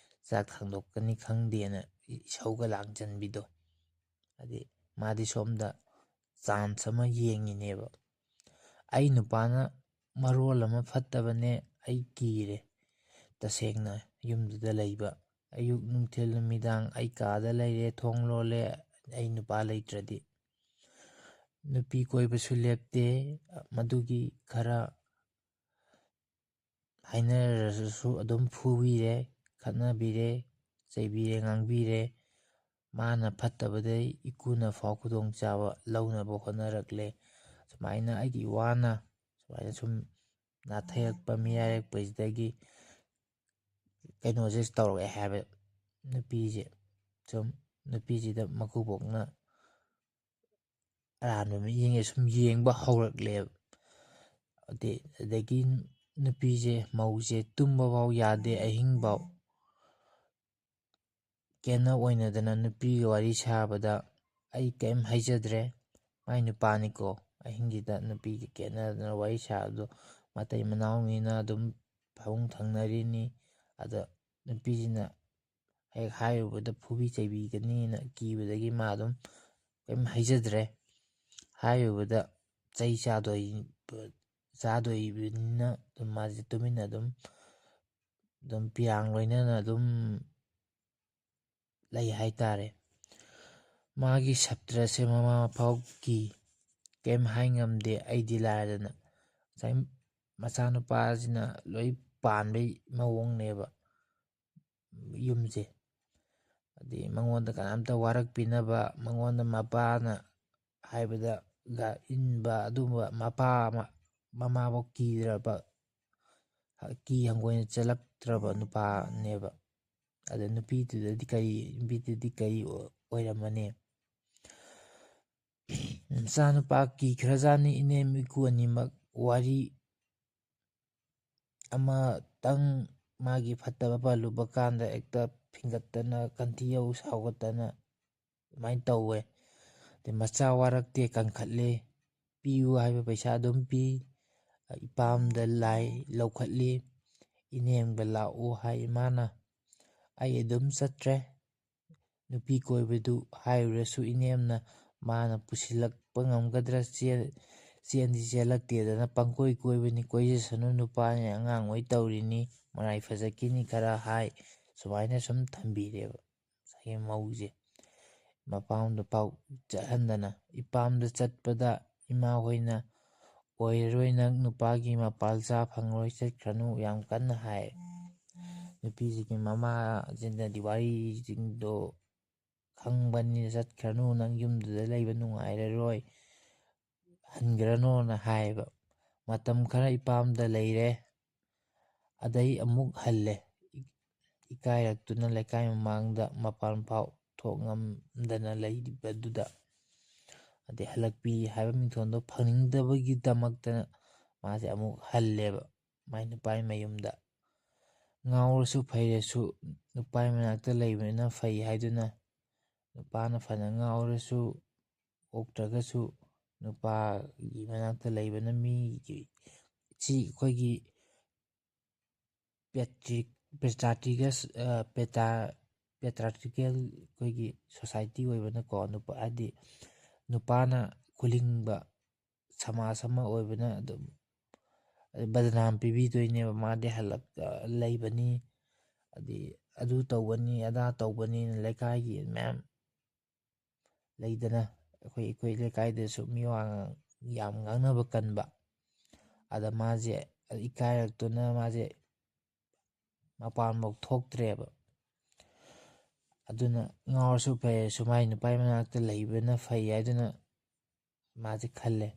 ꯆꯥꯛ ꯊꯥꯡꯗꯣꯛꯀꯅꯤ ꯈꯪꯗꯦꯅ ꯏꯁꯧꯒ ꯂꯥꯡꯖꯟꯕꯤꯗꯣ꯫ ꯍꯥꯏꯗꯤ ꯃꯥꯗꯤ ꯁꯣꯝꯗ ꯆꯥꯟꯁ ꯑꯃ ꯌꯦꯡꯉꯤꯅꯦꯕ꯫ "ꯑꯩ ꯅꯨꯄꯥꯅ ꯃꯔꯣꯜ ꯑꯃ ꯐꯠꯇꯕꯅꯦ, ꯑꯩ ꯀꯤꯔꯦ꯫ ꯇꯁꯦꯡꯅ ꯌꯨꯝꯗꯨꯗ ꯂꯩꯕ꯫ ꯑꯌꯨꯛ, ꯅꯨꯡꯊꯤꯜ, ꯅꯨꯃꯤꯗꯥꯡ ꯑꯩ ꯀꯥꯗ ꯂꯩꯔꯦ, ꯊꯣꯡ ꯂꯣꯜꯂꯦ, ꯑꯩ ꯅꯨꯄꯥ ꯂꯩꯇ꯭ꯔꯗꯤ꯫ ꯅꯨꯄꯤ ꯀꯣꯏꯕꯁꯨ ꯂꯦꯞꯇꯦ, ꯃꯗꯨꯒꯤ ꯈꯔ ꯍꯥꯏꯅꯔꯁꯨ ꯑꯗꯨꯝ ꯐꯨꯕꯤꯔꯦ, ꯈꯠꯅꯕꯤꯔꯦ, ꯆꯩꯕꯤꯔꯦ, ꯉꯥꯡꯕꯤꯔꯦ꯫ ꯃꯥꯅ ꯐꯠꯇꯕꯗꯩ ꯏꯀꯨꯅ ꯐꯥꯎ ꯈꯨꯗꯣꯡꯆꯥꯕ ꯂꯧꯅꯕ ꯍꯣꯠꯅꯔꯛꯂꯦ꯫ ꯁꯨꯃꯥꯏꯅ ꯑꯩꯒꯤ ꯏꯋꯥꯅ ꯁꯨꯃꯥꯏꯅ ꯁꯨꯝ ꯅꯥꯊꯩꯔꯛꯄ, ꯃꯤꯔꯥꯏꯔꯛꯄꯁꯤꯗꯒꯤ ꯀꯩꯅꯣꯁꯦ ꯇꯧꯔꯛꯑꯦ" ꯍꯥꯏꯕ꯫ ꯅꯨꯄꯤꯁꯦ ꯁꯨꯝ, ꯅꯨꯄꯤꯁꯤꯗ ꯃꯀꯨꯕꯣꯛꯅ ꯑꯔꯥꯟꯕ ꯃꯤꯠꯌꯦꯡꯁꯦ ꯁꯨꯝ ꯌꯦꯡꯕ ꯍꯧꯔꯛꯂꯦꯕ꯫ ꯑꯗꯩ, ꯑꯗꯒꯤ ꯅꯨꯄꯤꯁꯦ, ꯃꯧꯁꯦ ꯇꯨꯝꯕ ꯐꯥꯎ ꯌꯥꯗꯦ, ꯑꯍꯤꯡꯐꯥꯎ ꯀꯦꯅ ꯑꯣꯏꯅꯗꯅ ꯅꯨꯄꯤꯒ ꯋꯥꯔꯤ ꯁꯥꯕꯗ ꯑꯩ ꯀꯔꯤꯝ ꯍꯥꯏꯖꯗ꯭ꯔꯦ꯫ ꯃꯥꯏ ꯅꯨꯄꯥꯅꯤꯀꯣ, ꯑꯍꯤꯡꯁꯤꯗ ꯅꯨꯄꯤꯒ ꯀꯦꯅꯗꯅ ꯋꯥꯔꯤ ꯁꯥꯕꯗꯣ ꯃꯇꯩ ꯃꯅꯥꯎꯅꯤꯅ ꯑꯗꯨꯝ ꯐꯃꯨꯡ ꯊꯪꯅꯔꯤꯅꯤ꯫ ꯑꯗ ꯅꯨꯄꯤꯁꯤꯅ ꯍꯦꯛ ꯍꯥꯏꯔꯨꯕꯗ ꯐꯨꯕꯤ ꯆꯩꯕꯤꯒꯅꯤꯅ ꯀꯤꯕꯗꯒꯤ ꯃꯥ ꯑꯗꯨꯝ ꯀꯔꯤꯝ ꯍꯥꯏꯖꯗ꯭ꯔꯦ꯫ ꯍꯥꯏꯔꯨꯕꯗ ꯆꯩ ꯆꯥꯗꯣꯏ ꯆꯥꯗꯣꯏꯕꯅꯤꯅ ꯑꯗꯨꯝ ꯃꯥꯁꯦ ꯇꯨꯃꯤꯟꯅ ꯑꯗꯨꯝ ꯑꯗꯨꯝ ꯄꯤꯔꯥꯡ ꯂꯣꯏꯅꯅ ꯑꯗꯨꯝ ꯂꯩ ꯍꯥꯏꯇꯥꯔꯦ꯫ ꯃꯥꯒꯤ ꯁꯞꯇ꯭ꯔꯁꯦ ꯃꯃꯥ ꯃꯄꯥꯐꯥꯎ ꯀꯤ, ꯀꯩꯝ ꯍꯥꯏ ꯉꯝꯗꯦ, ꯑꯩꯗꯤ ꯂꯥꯏꯔꯗꯅ꯫ ꯉꯁꯥꯏ ꯃꯆꯥꯅꯨꯄꯥꯁꯤꯅ ꯂꯣꯏ ꯄꯥꯟꯕꯩ ꯃꯑꯣꯡꯅꯦꯕ ꯌꯨꯝꯁꯦ꯫ ꯍꯥꯏꯗꯤ ꯃꯉꯣꯟꯗ ꯀꯅꯥꯝꯇ ꯋꯥꯔꯛꯄꯤꯅꯕ, ꯃꯉꯣꯟꯗ ꯃꯄꯥꯅ ꯍꯥꯏꯕꯗ ꯒ-, ꯏꯟꯕ ꯑꯗꯨꯝꯕ ꯃꯄꯥ ꯑꯃ, ꯃꯃꯥꯐꯥꯎ ꯀꯤꯗ꯭ꯔꯕ, ꯀꯤ ꯍꯪꯒꯣꯏꯅ ꯆꯦꯜꯂꯛꯇ꯭ꯔꯕ ꯅꯨꯄꯥꯅꯦꯕ꯫ ꯑꯗ ꯅꯨꯄꯤꯗꯨꯗꯗꯤ ꯀꯔꯤ, ꯅꯨꯄꯤꯗꯨꯗꯤ ꯀꯔꯤ ꯑꯣ-, ꯑꯣꯏꯔꯝꯃꯅꯤ? ꯃꯆꯥꯅꯨꯄꯥ ꯀꯤꯈ꯭ꯔꯖꯥꯠꯅꯤ꯫ ꯏꯅꯦꯝ ꯏꯀꯨ ꯑꯅꯤꯃꯛ ꯋꯥꯔꯤ ꯑꯃꯇꯪ ꯃꯥꯒꯤ ꯐꯠꯇꯕ ꯄꯜꯂꯨꯕ ꯀꯥꯟꯗ ꯍꯦꯛꯇ ꯐꯤꯡꯒꯠꯇꯅ, ꯀꯟꯊꯤ ꯌꯧ ꯁꯥꯎꯒꯠꯇꯅ ꯑꯗꯨꯃꯥꯏꯅ ꯇꯧꯋꯦ꯫ ꯑꯗꯩ ꯃꯆꯥ ꯋꯥꯔꯛꯇꯦ, ꯀꯟꯈꯠꯂꯦ꯫ ꯄꯤꯌꯨ ꯍꯥꯏꯕ ꯄꯩꯁꯥ ꯑꯗꯨꯝ ꯄꯤ꯫ ꯏꯄꯥꯝꯗ ꯂꯥꯏ ꯂꯧꯈꯠꯂꯤ꯫ ꯏꯅꯦꯝꯒ ꯂꯥꯛꯎ ꯍꯥꯏ ꯏꯃꯥꯅ꯫ ꯑꯩ ꯑꯗꯨꯝ ꯆꯠꯇ꯭ꯔꯦ꯫ ꯅꯨꯄꯤ ꯀꯣꯏꯕꯗꯨ ꯍꯥꯏꯔꯨꯔꯁꯨ ꯏꯅꯦꯝꯅ ꯃꯥꯅ ꯄꯨꯁꯤꯜꯂꯛꯄ ꯉꯝꯒꯗ꯭ꯔꯥ, ꯆꯦꯟ-, ꯆꯦꯟꯗꯤ ꯆꯦꯜꯂꯛꯇꯦꯗꯅ ꯄꯪꯀꯣꯏ ꯀꯣꯏꯕꯅꯤ, ꯀꯣꯏꯖꯁꯅꯨ, ꯅꯨꯄꯥꯅꯤ, ꯑꯉꯥꯡ ꯑꯣꯏ ꯇꯧꯔꯤꯅꯤ, ꯃꯔꯥꯏ ꯐꯖꯈꯤꯅꯤ ꯈꯔ ꯍꯥꯏ, ꯁꯨꯃꯥꯏꯅ ꯁꯨꯝ ꯊꯝꯕꯤꯔꯦꯕ ꯉꯁꯥꯏꯒꯤ ꯃꯧꯁꯦ꯫ ꯃꯄꯥꯝꯗ ꯄꯥꯎ ꯆꯠꯍꯟꯗꯅ, ꯏꯄꯥꯝꯗ ꯆꯠꯄꯗ ꯏꯃꯥ ꯍꯣꯏꯅ "ꯑꯣꯏꯔꯔꯣꯏ, ꯅꯪ ꯅꯨꯄꯥꯒꯤ ꯃꯄꯥꯜ ꯆꯥ ꯐꯪꯂꯔꯣꯏ, ꯆꯠꯈ꯭ꯔꯅꯨ" ꯌꯥꯝ ꯀꯟꯅ ꯍꯥꯏ꯫ ꯅꯨꯄꯤꯁꯤꯒꯤ ꯃꯃꯥꯁꯤꯅꯗꯤ ꯋꯥꯔꯤꯁꯤꯡꯗꯣ ꯈꯪꯕꯅꯤꯅ, "ꯆꯠꯈ꯭ꯔꯅꯨ, ꯅꯪ ꯌꯨꯝꯗꯨꯗ ꯂꯩꯕ ꯅꯨꯡꯉꯥꯏꯔꯔꯣꯏ, ꯍꯟꯈ꯭ꯔꯅꯣꯅ" ꯍꯥꯏꯌꯦꯕ꯫ ꯃꯇꯝ ꯈꯔ ꯏꯄꯥꯝꯗ ꯂꯩꯔꯦ, ꯑꯗꯩ ꯑꯃꯨꯛ ꯍꯜꯂꯦ꯫ ꯏꯀꯥꯏꯔꯛꯇꯨꯅ ꯂꯩꯀꯥꯏ ꯃꯃꯥꯡꯗ ꯃꯄꯥꯟ ꯐꯥꯎ ꯊꯣꯛ ꯉꯝꯗꯅ ꯂꯩꯔꯤꯕꯗꯨꯗ, ꯑꯗꯩ ꯍꯜꯂꯛꯄꯤ ꯍꯥꯏꯕ ꯃꯤꯡꯊꯣꯟꯗꯣ ꯐꯪꯅꯤꯡꯗꯕꯒꯤꯗꯃꯛꯇꯅ ꯃꯥꯁꯦ ꯑꯃꯨꯛ ꯍꯜꯂꯦꯕ ꯃꯥꯏ ꯅꯨꯄꯥꯒꯤ ꯃꯌꯨꯝꯗ꯫ ꯉꯥꯎꯔꯁꯨ ꯐꯩꯔꯁꯨ ꯅꯨꯄꯥꯒꯤ ꯃꯅꯥꯛꯇ ꯂꯩꯕꯅꯤꯅ ꯐꯩ ꯍꯥꯏꯗꯨꯅ, ꯅꯨꯄꯥꯅ ꯐꯅ ꯉꯥꯎꯔꯁꯨ ꯑꯣꯛꯇ꯭ꯔꯒꯁꯨ ꯅꯨꯄꯥꯒꯤ ꯃꯅꯥꯛꯇ ꯂꯩꯕꯅ ꯃꯤꯒꯤ, ꯁꯤ ꯑꯩꯈꯣꯏꯒꯤ ꯄꯦꯇ꯭ꯔꯤ-, ꯄꯦꯇ꯭ꯔꯥꯇꯤꯀꯁ-, ꯑ, ꯄꯦꯇꯥ-, ꯄꯦꯇ꯭ꯔꯥꯇꯤꯀꯦꯜ ꯑꯩꯈꯣꯏꯒꯤ ꯁꯣꯁꯥꯏꯇꯤ ꯑꯣꯏꯕꯅꯀꯣ, ꯅꯨꯄꯥ, ꯍꯥꯏꯗꯤ ꯅꯨꯄꯥꯅ ꯈꯨꯂꯤꯡꯕ ꯁꯃꯥꯖ ꯑꯃ ꯑꯣꯏꯕꯅ ꯑꯗꯨꯝ ꯕꯗꯅꯥꯝ ꯄꯤꯕꯤꯗꯣꯏꯅꯦꯕ꯫ ꯃꯥꯗꯤ ꯍꯜꯂꯛ ꯂꯩꯕꯅꯤ, ꯑꯗꯤ ꯑꯗꯨ ꯇꯧꯕꯅꯤ, ꯑꯗꯥ ꯇꯧꯕꯅꯤꯅ ꯂꯩꯀꯥꯏꯒꯤ ꯃꯌꯥꯝ ꯂꯩꯗꯅ, ꯑꯩꯈꯣꯏ ꯑꯩꯈꯣꯏ ꯂꯩꯀꯥꯏꯗꯁꯨ ꯃꯤꯋꯥ ꯌꯥꯝ ꯉꯥꯡꯅꯕ ꯀꯟꯕ꯫ ꯑꯗ ꯃꯥꯁꯦ ꯏꯀꯥꯏꯔꯛꯇꯨꯅ ꯃꯥꯁꯦ ꯃꯄꯥꯟꯐꯥꯎ ꯊꯣꯛꯇ꯭ꯔꯦꯕ꯫ ꯑꯗꯨꯅ ꯉꯥꯎꯔꯁꯨ ꯐꯩꯔꯁꯨ ꯃꯥꯏ ꯅꯨꯄꯥꯒꯤ ꯃꯅꯥꯛꯇ ꯂꯩꯕꯅ ꯐꯩ ꯍꯥꯏꯗꯨꯅ ꯃꯥꯁꯦ ꯈꯜꯂꯦ꯫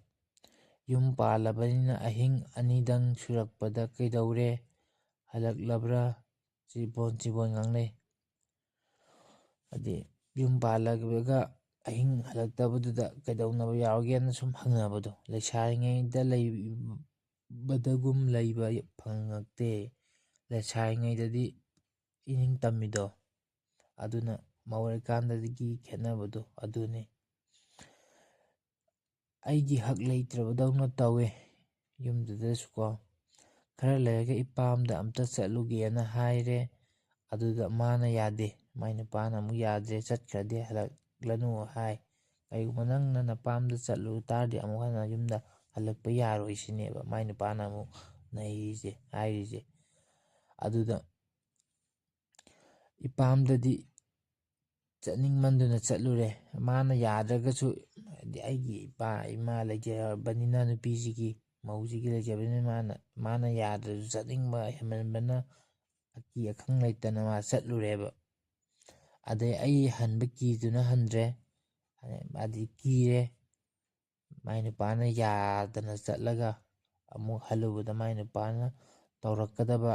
ꯌꯨꯝ ꯄꯥꯜꯂꯕꯅꯤꯅ ꯑꯍꯤꯡ ꯑꯅꯤꯗꯪ ꯁꯨꯔꯛꯄꯗ ꯀꯩꯗꯧꯔꯦ, ꯍꯜꯂꯛꯂꯕ꯭ꯔꯥ, ꯆꯤꯕꯣꯟ ꯆꯤꯕꯣꯟ ꯉꯥꯡꯅꯩ꯫ ꯍꯥꯏꯗꯤ ꯌꯨꯝ ꯄꯥꯜꯂꯒ ꯑꯍꯤꯡ ꯍꯜꯂꯛꯇꯕꯗꯨꯗ ꯀꯩꯗꯧꯅꯕ ꯌꯥꯎꯔꯒꯦꯅ ꯁꯨꯝ ꯍꯪꯅꯕꯗꯣ꯫ ꯂꯩꯁꯥꯔꯤꯉꯩꯗ ꯂꯩꯕꯗꯒꯨꯝ ꯂꯩꯕ ꯐꯪꯉꯛꯇꯦ, ꯂꯩꯁꯥꯔꯤꯉꯩꯗꯗꯤ ꯏꯅꯤꯡ ꯇꯝꯃꯤꯗꯣ꯫ ꯑꯗꯨꯅ ꯃꯧ ꯑꯣꯏꯔꯀꯥꯟꯗꯒꯤ ꯈꯦꯠꯅꯕꯗꯣ ꯑꯗꯨꯅꯤ꯫ ꯑꯩꯒꯤ ꯍꯛ ꯂꯩꯇ꯭ꯔꯕꯗꯧꯅ ꯇꯧꯋꯦ ꯌꯨꯝꯗꯨꯗꯁꯨꯀꯣ꯫ ꯈꯔ ꯂꯩꯔꯒ ꯏꯄꯥꯝꯗ ꯑꯝꯇ ꯆꯠꯂꯨꯒꯦꯅ ꯍꯥꯏꯔꯦ꯫ ꯑꯗꯨꯗ ꯃꯥꯅ ꯌꯥꯗꯦ, ꯃꯥꯏ ꯅꯨꯄꯥꯅ ꯑꯃꯨꯛ ꯌꯥꯗ꯭ꯔꯦ, ꯆꯠꯈ꯭ꯔꯗꯤ ꯍꯜꯂꯛꯂꯅꯨ ꯍꯥꯏ꯫ ꯀꯩꯒꯨꯝꯕ ꯅꯪꯅ ꯅꯄꯥꯝꯗ ꯆꯠꯂꯨ ꯇꯥꯔꯗꯤ ꯑꯃꯨꯛ ꯍꯟꯅ ꯌꯨꯝꯗ ꯍꯜꯂꯛꯄ ꯌꯥꯔꯣꯏ ꯁꯤꯅꯦꯕ ꯃꯥꯏ ꯅꯨꯄꯥꯅ ꯑꯃꯨꯛ ꯅꯩꯔꯤꯁꯦ, ꯍꯥꯏꯔꯤꯁꯦ꯫ ꯑꯗꯨꯗ ꯏꯄꯥꯝꯗꯗꯤ ꯆꯠꯅꯤꯡꯃꯟꯗꯨꯅ ꯆꯠꯂꯨꯔꯦ꯫ ꯃꯥꯅ ꯌꯥꯗ꯭ꯔꯒꯁꯨ, ꯍꯥꯏꯗꯤ ꯑꯩꯒꯤ ꯏꯄꯥ ꯏꯃꯥ ꯂꯩꯖꯔꯕꯅꯤꯅ, ꯅꯨꯄꯤꯁꯤꯒꯤ, ꯃꯧꯁꯤꯒꯤ ꯂꯩꯖꯕꯅꯤꯅ, ꯃꯥꯅ ꯃꯥꯅ ꯌꯥꯗ꯭ꯔꯁꯨ ꯆꯠꯅꯤꯡꯕ ꯍꯦꯟꯃꯟꯕꯅ ꯑꯀꯤ ꯑꯈꯪ ꯂꯩꯇꯅ ꯃꯥ ꯆꯠꯂꯨꯔꯦꯕ꯫ ꯑꯗꯩ ꯑꯩ ꯍꯟꯕ ꯀꯤꯗꯨꯅ ꯍꯟꯗ꯭ꯔꯦ꯫ ꯑꯗꯩ ꯃꯥꯗꯤ ꯀꯤꯔꯦ꯫ ꯃꯥꯏ ꯅꯨꯄꯥꯅ ꯌꯥꯗꯅ ꯆꯠꯂꯒ ꯑꯃꯨꯛ ꯍꯜꯂꯨꯕꯗ ꯃꯥꯏ ꯅꯨꯄꯥꯅ ꯇꯧꯔꯛꯀꯗꯕ,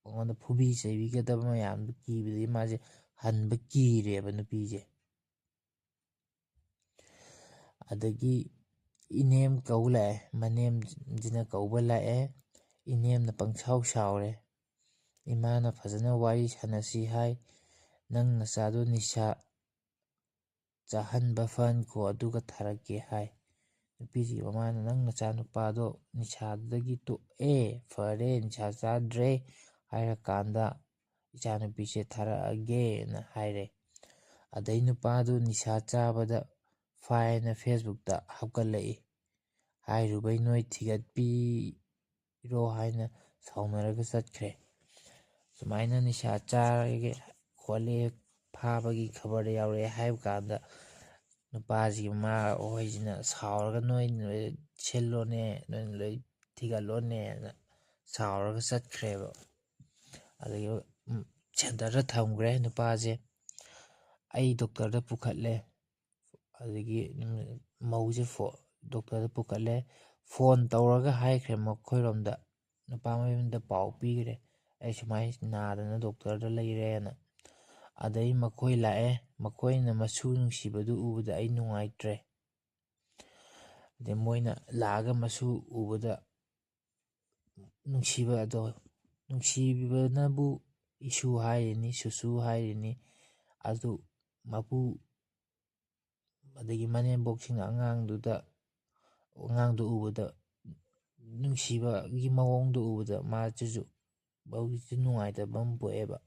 ꯃꯉꯣꯟꯗ ꯐꯨꯕꯤ ꯆꯩꯕꯤꯒꯗꯕ ꯃꯌꯥꯝꯗꯨ ꯀꯤꯕꯗꯒꯤ ꯃꯥꯁꯦ ꯍꯟꯕ ꯀꯤꯔꯦꯕ ꯅꯨꯄꯤꯁꯦ꯫ ꯑꯗꯒꯤ ꯏꯅꯦꯝ ꯀꯧ ꯂꯥꯛꯑꯦ, ꯃꯅꯦꯝꯁꯤꯅ ꯀꯧꯕ ꯂꯥꯛꯑꯦ꯫ ꯏꯅꯦꯝꯅ ꯄꯪꯁꯥꯎ ꯁꯥꯎꯔꯦ꯫ ꯏꯃꯥꯅ ꯐꯖꯅ ꯋꯥꯔꯤ ꯁꯥꯟꯅꯁꯤ ꯍꯥꯏ, "ꯅꯪ ꯅꯆꯥꯗꯣ ꯅꯤꯁꯥ ꯆꯥꯍꯟꯕ ꯐꯍꯟꯈꯣ, ꯑꯗꯨꯒ ꯊꯥꯔꯛꯀꯦ" ꯍꯥꯏ꯫ ꯅꯨꯄꯤꯁꯤꯒꯤ ꯃꯃꯥꯅ, "ꯅꯪ ꯅꯆꯥꯅꯨꯄꯥꯗꯣ ꯅꯤꯁꯥꯗꯨꯗꯒꯤ ꯇꯣꯛꯑꯦ, ꯐꯔꯦ, ꯅꯤꯁꯥ ꯆꯥꯗ꯭ꯔꯦ ꯍꯥꯏꯔꯀꯥꯟꯗ ꯏꯆꯥꯅꯨꯄꯤꯁꯦ ꯊꯥꯔꯛꯑꯒꯦꯅ" ꯍꯥꯏꯔꯦ꯫ ꯑꯗꯩ ꯅꯨꯄꯥꯗꯨ ꯅꯤꯁꯥ ꯆꯥꯕꯗ ꯐꯥꯏꯅ Facebookꯇ ꯍꯥꯞꯀꯠꯂꯛꯏ꯫ ꯍꯥꯏꯔꯨꯕꯩ ꯅꯣꯏ ꯊꯤꯒꯠꯄꯤꯔꯣ ꯍꯥꯏꯅ ꯁꯥꯎꯅꯔꯒ ꯆꯠꯈ꯭ꯔꯦ꯫ ꯁꯨꯃꯥꯏꯅ ꯅꯤꯁꯥ ꯆꯥꯔꯒ ꯈꯣꯠꯂꯦ, ꯐꯥꯕꯒꯤ ꯈꯕꯔꯗ ꯌꯥꯎꯔꯛꯑꯦ ꯍꯥꯏꯕ ꯀꯥꯟꯗ, ꯅꯨꯄꯥꯁꯤꯒꯤ ꯃꯃꯥ ꯍꯣꯏꯁꯤꯅ ꯁꯥꯎꯔꯒ "ꯅꯣꯏ ꯂꯣꯏ ꯁꯤꯜꯂꯣꯅꯦ, ꯅꯣꯏ ꯂꯣꯏ ꯊꯤꯒꯠꯂꯣꯅꯦꯅ" ꯁꯥꯎꯔꯒ ꯆꯠꯈ꯭ꯔꯦꯕ꯫ ꯑꯗꯒꯤ ꯁꯦꯟꯇꯔꯗ ꯊꯝꯈ꯭ꯔꯦ ꯅꯨꯄꯥꯁꯦ꯫ ꯑꯩ ꯗꯣꯛꯇꯔꯗ ꯄꯨꯈꯠꯂꯦ꯫ ꯑꯗꯒꯤ ꯃꯧꯁꯦ ꯗꯣꯛꯇꯔꯗ ꯄꯨꯈꯠꯂꯦ꯫ ꯐꯣꯟ ꯇꯧꯔꯒ ꯍꯥꯏꯈ꯭ꯔꯦ ꯃꯈꯣꯏꯔꯣꯝꯗ, ꯅꯨꯄꯥ ꯃꯌꯨꯝꯗ ꯄꯥꯎ ꯄꯤꯈ꯭ꯔꯦ, "ꯑꯩ ꯁꯨꯃꯥꯏꯅ ꯅꯥꯗꯅ ꯗꯣꯛꯇꯔꯗ ꯂꯩꯔꯦꯅ"꯫ ꯑꯗꯩ ꯃꯈꯣꯏ ꯂꯥꯛꯑꯦ꯫ ꯃꯈꯣꯏꯅ ꯃꯁꯨ ꯅꯨꯡꯁꯤꯕꯗꯨ ꯎꯕꯗ ꯑꯩ ꯅꯨꯡꯉꯥꯏꯇ꯭ꯔꯦ꯫ ꯑꯗꯩ ꯃꯣꯏꯅ ꯂꯥꯛꯑꯒ ꯃꯁꯨ ꯎꯕꯗ ꯅꯨꯡꯁꯤꯕ ꯑꯗꯣ, ꯅꯨꯡꯁꯤꯕꯅꯕꯨ ꯏꯁꯨ ꯍꯥꯏꯔꯤꯅꯤ, ꯁꯨꯁꯨ ꯍꯥꯏꯔꯤꯅꯤ, ꯑꯗꯨ ꯃꯄꯨ ꯑꯗꯒꯤ ꯃꯅꯦꯝꯕꯣꯛꯁꯤꯡꯅ ꯑꯉꯥꯡꯗꯨꯗ, ꯑꯉꯥꯡꯗꯨ ꯎꯕꯗ, ꯅꯨꯡꯁꯤꯕꯒꯤ ꯃꯑꯣꯡꯗꯨ ꯎꯕꯗ ꯃꯥꯁꯤꯁꯨ ꯃꯕꯨꯛꯁꯤ ꯅꯨꯡꯉꯥꯏꯇꯕ ꯑꯃ ꯄꯣꯛꯑꯦꯕ꯫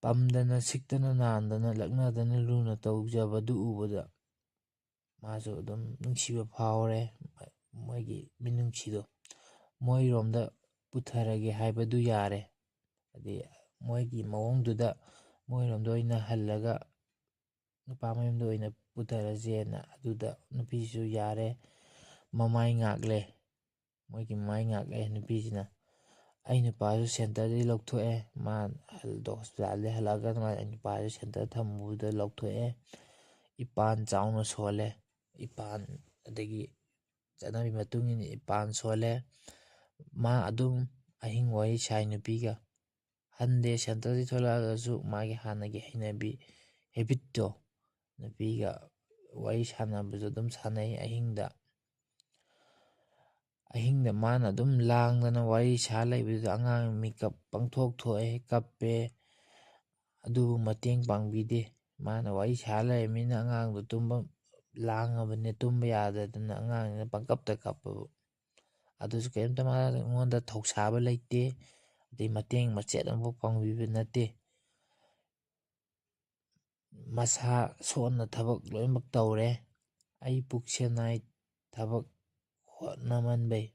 ꯄꯝꯗꯅ, ꯁꯤꯛꯇꯅ, ꯅꯥꯟꯗꯅ, ꯂꯛꯅꯗꯅ ꯂꯨꯅ ꯇꯧꯖꯕꯗꯨ ꯎꯕꯗ ꯃꯥꯁꯨ ꯑꯗꯨꯝ ꯅꯨꯡꯁꯤꯕ ꯐꯥꯎꯔꯦ꯫ ꯃꯣꯏꯒꯤ ꯃꯤꯅꯨꯡꯁꯤꯗꯣ ꯃꯣꯏꯔꯣꯝꯗ ꯄꯨꯊꯔꯒꯦ ꯍꯥꯏꯕꯗꯨ ꯌꯥꯔꯦ꯫ ꯍꯥꯏꯗꯤ ꯃꯣꯏꯒꯤ ꯃꯑꯣꯡꯗꯨꯗ ꯃꯣꯏꯔꯣꯝꯗ ꯑꯣꯏꯅ ꯍꯜꯂꯒ ꯅꯨꯄꯥ ꯃꯌꯨꯝꯗ ꯑꯣꯏꯅ ꯄꯨꯊꯔꯁꯦꯅ꯫ ꯑꯗꯨꯗ ꯅꯨꯄꯤꯁꯨ ꯌꯥꯔꯦ, ꯃꯃꯥꯏ ꯉꯥꯛꯂꯦ꯫ ꯃꯣꯏꯒꯤ ꯃꯃꯥꯏ ꯉꯥꯛꯂꯦ ꯅꯨꯄꯤꯁꯤꯅ꯫ ꯑꯩ ꯅꯨꯄꯥꯁꯨ ꯁꯦꯟꯇꯔꯗꯒꯤ ꯂꯧꯊꯣꯛꯑꯦ꯫ ꯃꯥ ꯍꯣꯁꯄꯤꯇꯥꯜꯗꯒꯤ ꯍꯜꯂꯛꯑꯒ ꯃꯥ, ꯑꯩ ꯅꯨꯄꯥꯁꯨ ꯁꯦꯟꯇꯔ ꯊꯝꯃꯨꯕꯗ ꯂꯧꯊꯣꯛꯑꯦ꯫ ꯏꯄꯥꯟ ꯆꯥꯎꯅ ꯁꯣꯜꯂꯦ꯫ ꯏꯄꯥꯟ, ꯑꯗꯒꯤ ꯆꯠꯅꯕꯤ ꯃꯇꯨꯡ ꯏꯟꯅ ꯏꯄꯥꯟ ꯁꯣꯜꯂꯦ꯫ ꯃꯥ ꯑꯗꯨꯝ ꯑꯍꯤꯡ ꯋꯥꯔꯤ ꯁꯥꯏ ꯅꯨꯄꯤꯒ꯫ ꯍꯟꯗꯦ, ꯁꯦꯟꯇꯔꯗꯒꯤ ꯊꯣꯛꯂꯛꯑꯒꯁꯨ ꯃꯥꯒꯤ ꯍꯥꯟꯅꯒꯤ ꯍꯩꯅꯕꯤ, ꯍꯦꯕꯤꯠꯇꯣ, ꯅꯨꯄꯤꯒ ꯋꯥꯔꯤ ꯁꯥꯟꯅꯕꯁꯨ ꯑꯗꯨꯝ ꯁꯥꯟꯅꯩ ꯑꯍꯤꯡꯗ꯫ ꯑꯍꯤꯡꯗ ꯃꯥꯅ ꯑꯗꯨꯝ ꯂꯥꯡꯗꯅ ꯋꯥꯔꯤ ꯁꯥ ꯂꯩꯕꯗꯨꯗ ꯑꯉꯥꯡ ꯃꯤꯀꯞ ꯄꯪꯊꯣꯛ ꯊꯣꯛꯑꯦ, ꯀꯞꯄꯦ꯫ ꯑꯗꯨꯕꯨ ꯃꯇꯦꯡ ꯄꯥꯡꯕꯤꯗꯦ꯫ ꯃꯥꯅ ꯋꯥꯔꯤ ꯁꯥ ꯂꯩꯔꯕꯅꯤꯅ ꯑꯉꯥꯡꯗꯣ ꯇꯨꯝꯕ, ꯂꯥꯡꯉꯕꯅꯤꯅ ꯇꯨꯝꯕ ꯌꯥꯗꯗꯅ ꯑꯉꯥꯡꯁꯤꯅ ꯄꯪꯀꯞꯇ ꯀꯞꯄꯕ꯫ ꯑꯗꯨꯁꯨ ꯀꯔꯤꯝꯇ ꯃꯥꯉꯣꯟꯗ ꯊꯧꯁꯥꯕ ꯂꯩꯇꯦ, ꯑꯗꯩ ꯃꯇꯦꯡ ꯃꯆꯦꯠ ꯑꯃꯐꯥꯎ ꯄꯥꯡꯕꯤꯕ ꯅꯠꯇꯦ꯫ ꯃꯁꯥ ꯁꯣꯟꯅ ꯊꯕꯛ ꯂꯣꯏꯅꯃꯛ ꯇꯧꯔꯦ꯫ ꯑꯩ ꯄꯨꯛꯁꯦ ꯅꯥꯏ, ꯊꯕꯛ ꯍꯣꯠꯅꯃꯟꯕꯩ,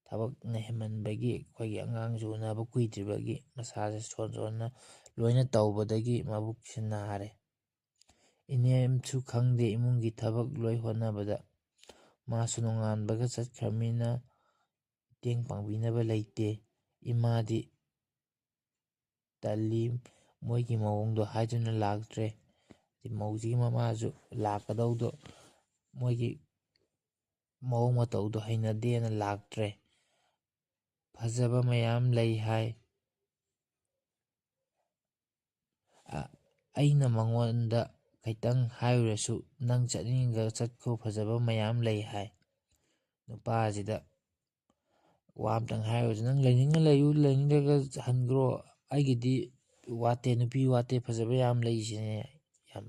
ꯊꯕꯛꯅ ꯍꯦꯟꯃꯟꯕꯒꯤ ꯑꯩꯈꯣꯏꯒꯤ ꯑꯉꯥꯡꯁꯨ ꯎꯅꯕ ꯀꯨꯏꯗ꯭ꯔꯤꯕꯒꯤ ꯃꯁꯥꯁꯦ ꯁꯣꯟ ꯁꯣꯟꯅ ꯂꯣꯏꯅ ꯇꯧꯕꯗꯒꯤ ꯃꯕꯨꯛꯁꯦ ꯅꯥꯔꯦ꯫ ꯏꯅꯦꯝꯁꯨ ꯈꯪꯗꯦ, ꯏꯃꯨꯡꯒꯤ ꯊꯕꯛ ꯂꯣꯏ ꯍꯣꯠꯅꯕꯗ꯫ ꯃꯥꯁꯨ ꯅꯣꯡꯉꯥꯟꯕꯒ ꯆꯠꯈ꯭ꯔꯃꯤꯅ ꯃꯇꯦꯡ ꯄꯥꯡꯕꯤꯅꯕ ꯂꯩꯇꯦ꯫ ꯏꯃꯥꯗꯤ ꯇꯜꯂꯤ, ꯃꯣꯏꯒꯤ ꯃꯑꯣꯡꯗꯣ ꯍꯥꯏꯗꯨꯅ ꯂꯥꯛꯇ꯭ꯔꯦ꯫ ꯃꯧꯁꯤꯒꯤ ꯃꯃꯥꯁꯨ ꯂꯥꯛꯀꯗꯧꯗꯣ ꯃꯣꯏꯒꯤ ꯃꯑꯣꯡ ꯃꯇꯧꯗꯣ ꯍꯩꯅꯗꯦꯅ ꯂꯥꯛꯇ꯭ꯔꯦ꯫ ꯐꯖꯕ ꯃꯌꯥꯝ ꯂꯩ ꯍꯥꯏ꯫ ꯑ-, ꯑꯩꯅ ꯃꯉꯣꯟꯗ ꯈꯤꯇꯪ ꯍꯥꯏꯔꯨꯔꯁꯨ, "ꯅꯪ ꯆꯠꯅꯤꯡꯉꯒ ꯆꯠꯈꯣ, ꯐꯖꯕ ꯃꯌꯥꯝ ꯂꯩ" ꯍꯥꯏ꯫ ꯅꯨꯄꯥꯁꯤꯗ ꯋꯥ ꯑꯝꯇꯪ ꯍꯥꯏꯔꯨꯔꯁꯨ, "ꯅꯪ ꯂꯩꯅꯤꯡꯉ ꯂꯩꯌꯨ, ꯂꯩꯅꯤꯡꯗ꯭ꯔꯒ ꯍꯟꯈ꯭ꯔꯣ, ꯑꯩꯒꯤꯗꯤ ꯋꯥꯠꯇꯦ, ꯅꯨꯄꯤ ꯋꯥꯠꯇꯦ, ꯐꯖꯕ ꯌꯥꯝ ꯂꯩꯁꯤꯅꯦ"꯫ ꯌꯥꯝ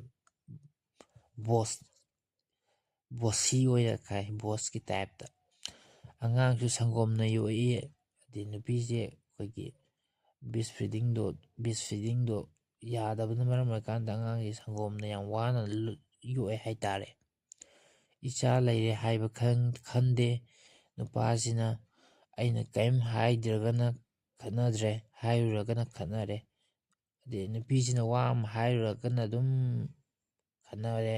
ꯕꯣꯁ ꯕꯣꯁꯤ ꯑꯣꯏꯅ ꯈꯥꯏ, ꯕꯣꯁꯀꯤ ꯇꯥꯏꯞꯇ꯫ ꯑꯉꯥꯡꯁꯨ ꯁꯪꯒꯣꯝꯅ ꯌꯣꯛꯏ꯫ ꯑꯗꯩ ꯅꯨꯄꯤꯁꯦ ꯑꯩꯈꯣꯏꯒꯤ ꯕꯤꯁ ꯐꯤꯗꯤꯡꯗꯣ, ꯕꯤꯁ ꯐꯤꯗꯤꯡꯗꯣ ꯌꯥꯗꯕꯅ ꯃꯔꯝ ꯑꯣꯏꯔꯀꯥꯟꯗ ꯑꯉꯥꯡꯁꯦ ꯁꯪꯒꯣꯝꯅ ꯌꯥꯝ ꯋꯥꯅ ꯂꯨ-, ꯌꯣꯛꯑꯦ ꯍꯥꯏꯇꯥꯔꯦ꯫ ꯏꯆꯥ ꯂꯩꯔꯦ ꯍꯥꯏꯕ ꯈꯪ-, ꯈꯟꯗꯦ꯫ ꯅꯨꯄꯥꯁꯤꯅ ꯑꯩꯅ ꯀꯔꯤꯝ ꯍꯥꯏꯗ꯭ꯔꯒꯅ ꯈꯠꯅꯗ꯭ꯔꯦ, ꯍꯥꯏꯔꯨꯔꯒꯅ ꯈꯠꯅꯔꯦ꯫ ꯑꯗꯩ ꯅꯨꯄꯤꯁꯤꯅ ꯋꯥ ꯑꯃ ꯍꯥꯏꯔꯨꯔꯒꯅ ꯑꯗꯨꯝ ꯈꯠꯅꯔꯦ,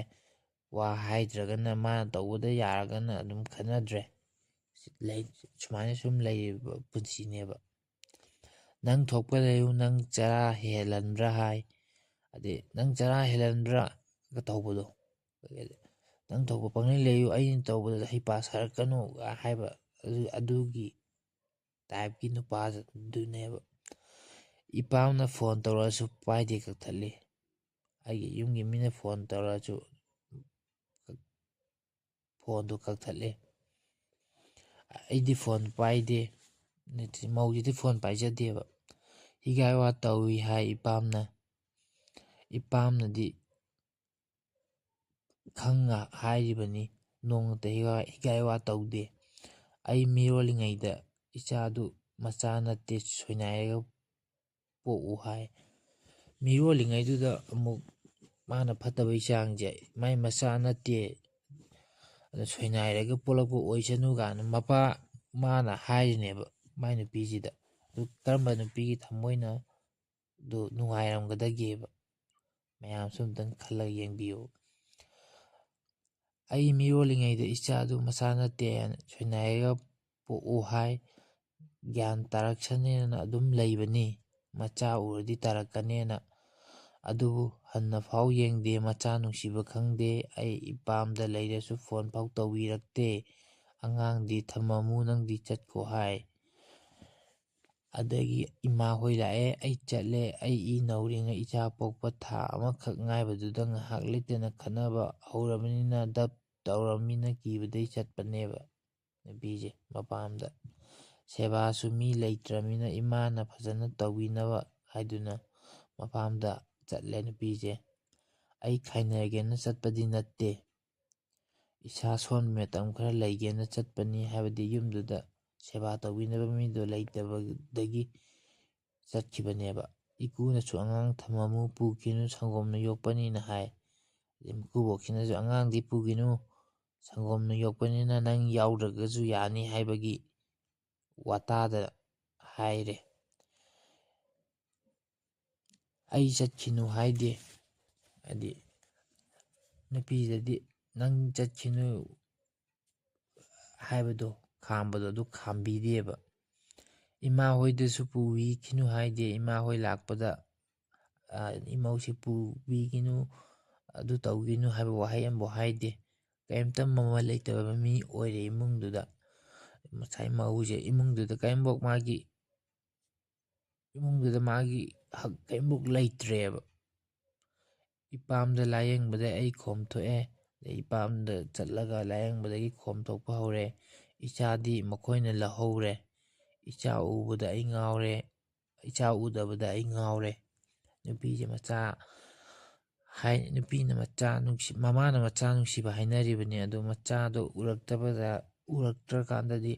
ꯋꯥ ꯍꯥꯏꯗ꯭ꯔꯒꯅ, ꯃꯥꯅ ꯇꯧꯕꯗ ꯌꯥꯔꯒꯅ ꯑꯗꯨꯝ ꯈꯠꯅꯗ꯭ꯔꯦ꯫ ꯂꯩ-, ꯁꯨꯃꯥꯏꯅ ꯁꯨꯝ ꯂꯩꯔꯤꯕ ꯄꯨꯟꯁꯤꯅꯦꯕ꯫ "ꯅꯪ ꯊꯣꯛꯄ ꯂꯩꯌꯨ, ꯅꯪ ꯆꯔꯥ ꯍꯦꯜꯍꯟꯕ꯭ꯔꯥ?" ꯍꯥꯏ꯫ ꯑꯗꯩ "ꯅꯪ ꯆꯔꯥ ꯍꯦꯜꯍꯟꯕ꯭ꯔꯥ?" ꯒ ꯇꯧꯕꯗꯣ, "ꯅꯪ ꯊꯣꯛꯄ ꯄꯪꯂꯩ ꯂꯩꯌꯨ, ꯑꯩꯅ ꯇꯧꯕꯗ ꯍꯩꯄꯥ ꯁꯥꯔꯛꯀꯅꯨ" ꯒ ꯍꯥꯏꯕ, ꯑꯗꯨ, ꯑꯗꯨꯒꯤ ꯇꯥꯏꯞꯀꯤ ꯅꯨꯄꯥꯗꯨꯅꯦꯕ꯫ ꯏꯄꯥꯝꯅ ꯐꯣꯟ ꯇꯧꯔꯛꯑꯁꯨ ꯄꯥꯏꯗꯦ, ꯀꯛꯊꯠꯂꯤ꯫ ꯑꯩꯒꯤ ꯌꯨꯝꯒꯤ ꯃꯤꯅ ꯐꯣꯟ ꯇꯧꯔꯛꯑꯁꯨ ꯐꯣꯟꯗꯨ ꯀꯛꯊꯠꯂꯤ꯫ ꯑꯩꯗꯤ ꯐꯣꯟ ꯄꯥꯏꯗꯦ꯫ ꯅꯠꯇꯦ, ꯃꯧꯁꯤꯗꯤ ꯐꯣꯟ ꯄꯥꯏꯖꯗꯦꯕ꯫ ꯍꯤꯒꯥꯏ ꯋꯥ ꯇꯧꯏ ꯍꯥꯏ ꯏꯄꯥꯝꯅ꯫ ꯏꯄꯥꯝꯅꯗꯤ ꯈꯪꯅ ꯍꯥꯏꯔꯤꯕꯅꯤ, ꯅꯣꯡꯃꯇ ꯍꯤꯒꯥꯏ, ꯍꯤꯒꯥꯏ ꯋꯥ ꯇꯧꯗꯦ꯫ ꯑꯩ ꯃꯤꯔꯣꯜꯂꯤꯉꯩꯗ ꯏꯆꯥꯗꯨ ꯃꯆꯥ ꯅꯠꯇꯦ, ꯁꯣꯏꯅꯥꯏꯔꯒ ꯄꯣꯛꯎ ꯍꯥꯏ꯫ ꯃꯤꯔꯣꯜꯂꯤꯉꯩꯗꯨꯗ ꯑꯃꯨꯛ ꯃꯥꯅ ꯐꯠꯇꯕꯩ ꯆꯥꯡꯁꯦ, "ꯃꯥꯏ ꯃꯆꯥ ꯅꯠꯇꯦ, ꯑꯗꯣ ꯁꯣꯏꯅꯥꯏꯔꯒ ꯄꯣꯛꯂꯛꯄ ꯑꯣꯏꯁꯅꯨ ꯀꯥꯏꯅ ꯃꯄꯥ ꯃꯥꯅ ꯍꯥꯏꯔꯤꯅꯦꯕ ꯃꯥꯏ ꯅꯨꯄꯤꯁꯤꯗ꯫ ꯑꯗꯨ ꯀꯔꯝꯕ ꯅꯨꯄꯤꯒꯤ ꯊꯃꯣꯏꯅ ꯑꯗꯨ ꯅꯨꯡꯉꯥꯏꯔꯝꯒꯗꯒꯦꯕ? ꯃꯌꯥꯝꯁꯨ ꯑꯝꯇꯪ ꯈꯜꯂꯒ ꯌꯦꯡꯕꯤꯌꯨ꯫ "ꯑꯩ ꯃꯤꯔꯣꯜꯂꯤꯉꯩꯗ ꯏꯆꯥꯗꯨ ꯃꯆꯥ ꯅꯠꯇꯦ ꯍꯥꯏꯅ ꯁꯣꯏꯅꯥꯏꯔꯒ ꯄꯣꯛꯎ ꯍꯥꯏ꯫ ꯒ꯭ꯌꯥꯟ ꯇꯥꯔꯛꯁꯅꯦꯅ ꯑꯗꯨꯝ ꯂꯩꯕꯅꯤ꯫ ꯃꯆꯥ ꯎꯔꯗꯤ ꯇꯥꯔꯛꯀꯅꯦꯅ꯫ ꯑꯗꯨꯕꯨ ꯍꯟꯅ ꯐꯥꯎ ꯌꯦꯡꯗꯦ, ꯃꯆꯥ ꯅꯨꯡꯁꯤꯕ ꯈꯪꯗꯦ꯫ ꯑꯩ ꯏꯄꯥꯝꯗ ꯂꯩꯔꯁꯨ ꯐꯣꯟ ꯐꯥꯎ ꯇꯧꯕꯤꯔꯛꯇꯦ꯫ ꯑꯉꯥꯡꯗꯤ ꯊꯝꯃꯝꯃꯨ, ꯅꯪꯗꯤ ꯆꯠꯈꯣ" ꯍꯥꯏ꯫ ꯑꯗꯒꯤ ꯏꯃꯥ ꯍꯣꯏ ꯂꯥꯛꯑꯦ, ꯑꯩ ꯆꯠꯂꯦ꯫ ꯑꯩ ꯏ ꯅꯧꯔꯤꯉꯩ ꯏꯆꯥ ꯄꯣꯛꯄ ꯊꯥ ꯑꯃꯈꯛ ꯉꯥꯏꯕꯗꯨꯗ ꯉꯥꯏꯍꯥꯛ ꯂꯩꯇꯅ ꯈꯠꯅꯕ ꯍꯧꯔꯕꯅꯤꯅ ꯗꯞ ꯇꯧꯔꯕꯅꯤꯅ ꯀꯤꯕꯗꯩ ꯆꯠꯄꯅꯦꯕ ꯅꯨꯄꯤꯁꯦ ꯃꯄꯥꯝꯗ꯫ ꯁꯦꯕꯥꯁꯨ ꯃꯤ ꯂꯩꯇ꯭ꯔꯕꯅꯤꯅ ꯏꯃꯥꯅ ꯐꯖꯅ ꯇꯧꯕꯤꯅꯕ ꯍꯥꯏꯗꯨꯅ ꯃꯄꯥꯝꯗ ꯆꯠꯂꯦ ꯅꯨꯄꯤꯁꯦ꯫ ꯑꯩ ꯈꯥꯏꯅꯔꯒꯦꯅ ꯆꯠꯄꯗꯤ ꯅꯠꯇꯦ꯫ ꯏꯁꯥ ꯁꯣꯟꯕ ꯃꯇꯝ ꯈꯔ ꯂꯩꯒꯦꯅ ꯆꯠꯄꯅꯤ, ꯍꯥꯏꯕꯗꯤ ꯌꯨꯝꯗꯨꯗ ꯁꯦꯕꯥ ꯇꯧꯕꯤꯅꯕ ꯃꯤꯗꯣ ꯂꯩꯇꯕꯗꯒꯤ ꯆꯠꯈꯤꯕꯅꯦꯕ꯫ ꯏꯀꯨꯅꯁꯨ "ꯑꯉꯥꯡ ꯊꯝꯃꯝꯃꯨ, ꯄꯨꯈꯤꯅꯨ, ꯁꯪꯒꯣꯝꯅ ꯌꯣꯛꯄꯅꯤꯅ" ꯍꯥꯏ꯫ ꯑꯗꯩ ꯃꯀꯨꯕꯣꯛꯁꯤꯅꯁꯨ "ꯑꯉꯥꯡꯗꯤ ꯄꯨꯈꯤꯅꯨ, ꯁꯪꯒꯣꯝꯅ ꯌꯣꯛꯄꯅꯤꯅ ꯅꯪ ꯌꯥꯎꯗ꯭ꯔꯒꯁꯨ ꯌꯥꯅꯤ" ꯍꯥꯏꯕꯒꯤ ꯋꯥꯇꯥꯗ ꯍꯥꯏꯔꯦ꯫ ꯑꯩ ꯆꯠꯈꯤꯅꯨ ꯍꯥꯏꯗꯦ꯫ ꯍꯥꯏꯗꯤ ꯅꯨꯄꯤꯗꯗꯤ "ꯅꯪ ꯆꯠꯈꯤꯅꯨ" ꯍꯥꯏꯕꯗꯣ, ꯈꯥꯝꯕꯗꯣ, ꯑꯗꯨ ꯈꯥꯝꯕꯤꯗꯦꯕ꯫ ꯏꯃꯥ ꯍꯣꯏꯗꯁꯨ "ꯄꯨꯕꯤꯈꯤꯅꯨ" ꯍꯥꯏꯗꯦ꯫ ꯏꯃꯥ ꯍꯣꯏ ꯂꯥꯛꯄꯗ, ꯑ, "ꯏꯃꯧꯁꯤ ꯄꯨꯕꯤꯈꯤꯅꯨ, ꯑꯗꯨ ꯇꯧꯈꯤꯅꯨ" ꯍꯥꯏꯕ ꯋꯥꯍꯩ ꯑꯃꯐꯥꯎ ꯍꯥꯏꯗꯦ꯫ ꯀꯔꯤꯝꯇ ꯃꯃꯜ ꯂꯩꯇꯕ ꯃꯤ ꯑꯣꯏꯔꯦ ꯏꯃꯨꯡꯗꯨꯗ꯫ ꯉꯁꯥꯏ ꯃꯧꯁꯦ ꯏꯃꯨꯡꯗꯨꯗ ꯀꯔꯤꯝꯐꯥꯎ ꯃꯥꯒꯤ ꯏꯃꯨꯡꯗꯨꯗ ꯃꯥꯒꯤ ꯍꯛ ꯀꯔꯤꯝꯐꯥꯎ ꯂꯩꯇ꯭ꯔꯦꯕ꯫ ꯏꯄꯥꯝꯗ ꯂꯥꯌꯦꯡꯕꯗ ꯑꯩ ꯈꯣꯝ ꯊꯣꯛꯑꯦ꯫ ꯑꯗꯩ ꯏꯄꯥꯝꯗ ꯆꯠꯂꯒ ꯂꯥꯌꯦꯡꯕꯗꯒꯤ ꯈꯣꯝ ꯊꯣꯛꯄ ꯍꯧꯔꯦ꯫ ꯏꯆꯥꯗꯤ ꯃꯈꯣꯏꯅ ꯂꯧꯍꯧꯔꯦ꯫ ꯏꯆꯥ ꯎꯕꯗ ꯑꯩ ꯉꯥꯎꯔꯦ꯫ ꯏꯆꯥ ꯎꯗꯕꯗ ꯑꯩ ꯉꯥꯎꯔꯦ꯫ ꯅꯨꯄꯤꯁꯦ ꯃꯆꯥ ꯍꯥꯏ, ꯅꯨꯄꯤꯅ ꯃꯆꯥ ꯅꯨꯡꯁꯤ-, ꯃꯃꯥꯅ ꯃꯆꯥ ꯅꯨꯡꯁꯤꯕ ꯍꯥꯏꯅꯔꯤꯕꯅꯤ꯫ ꯑꯗꯣ ꯃꯆꯥꯗꯣ ꯎꯔꯛꯇꯕꯗ, ꯎꯔꯛꯇ꯭ꯔꯀꯥꯟꯗꯗꯤ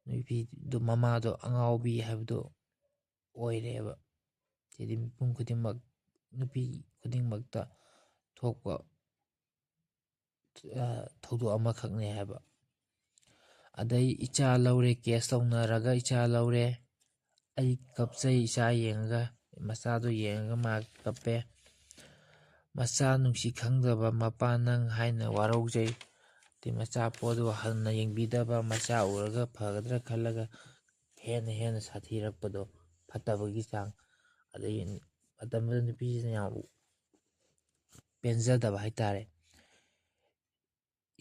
ꯅꯨꯄꯤꯗꯣ, ꯃꯃꯥꯗꯣ ꯑꯉꯥꯎꯕꯤ ꯍꯥꯏꯕꯗꯣ ꯑꯣꯏꯔꯦꯕ꯫ ꯁꯤꯗꯤ ꯃꯤꯄꯨꯝ ꯈꯨꯗꯤꯡꯃꯛ, ꯅꯨꯄꯤ ꯈꯨꯗꯤꯡꯃꯛꯇ ꯊꯣꯛꯄ ꯑ, ꯊꯧꯗꯣꯛ ꯑꯃꯈꯛꯅꯦ ꯍꯥꯏꯕ꯫ ꯑꯗꯩ ꯏꯆꯥ ꯂꯧꯔꯦ, ꯀꯦꯁ ꯇꯧꯅꯔꯒ ꯏꯆꯥ ꯂꯧꯔꯦ꯫ ꯑꯩ ꯀꯞꯆꯩ ꯏꯆꯥ ꯌꯦꯡꯉꯒ, ꯃꯆꯥꯗꯣ ꯌꯦꯡꯉꯒ ꯃꯥ ꯀꯞꯄꯦ꯫ ꯃꯆꯥ ꯅꯨꯡꯁꯤ ꯈꯪꯗꯕ ꯃꯄꯥ ꯅꯪ ꯍꯥꯏꯅ ꯋꯥꯔꯧꯖꯩ꯫ ꯑꯗꯩ ꯃꯆꯥ ꯄꯣꯠꯇꯣ ꯍꯟꯅ ꯌꯦꯡꯕꯤꯗꯕ, ꯃꯆꯥ ꯎꯔꯒ ꯐꯒꯗ꯭ꯔꯥ ꯈꯜꯂꯒ ꯍꯦꯟꯅ ꯍꯦꯟꯅ ꯁꯥꯊꯤꯔꯛꯄꯗꯣ, ꯐꯠꯇꯕꯒꯤ ꯆꯥꯡ꯫ ꯑꯗꯩ ꯃꯇꯝꯗꯨꯗ ꯅꯨꯄꯤꯁꯤꯅ ꯌꯥꯝ ꯄꯦꯟꯖꯗꯕ ꯍꯥꯏꯇꯥꯔꯦ꯫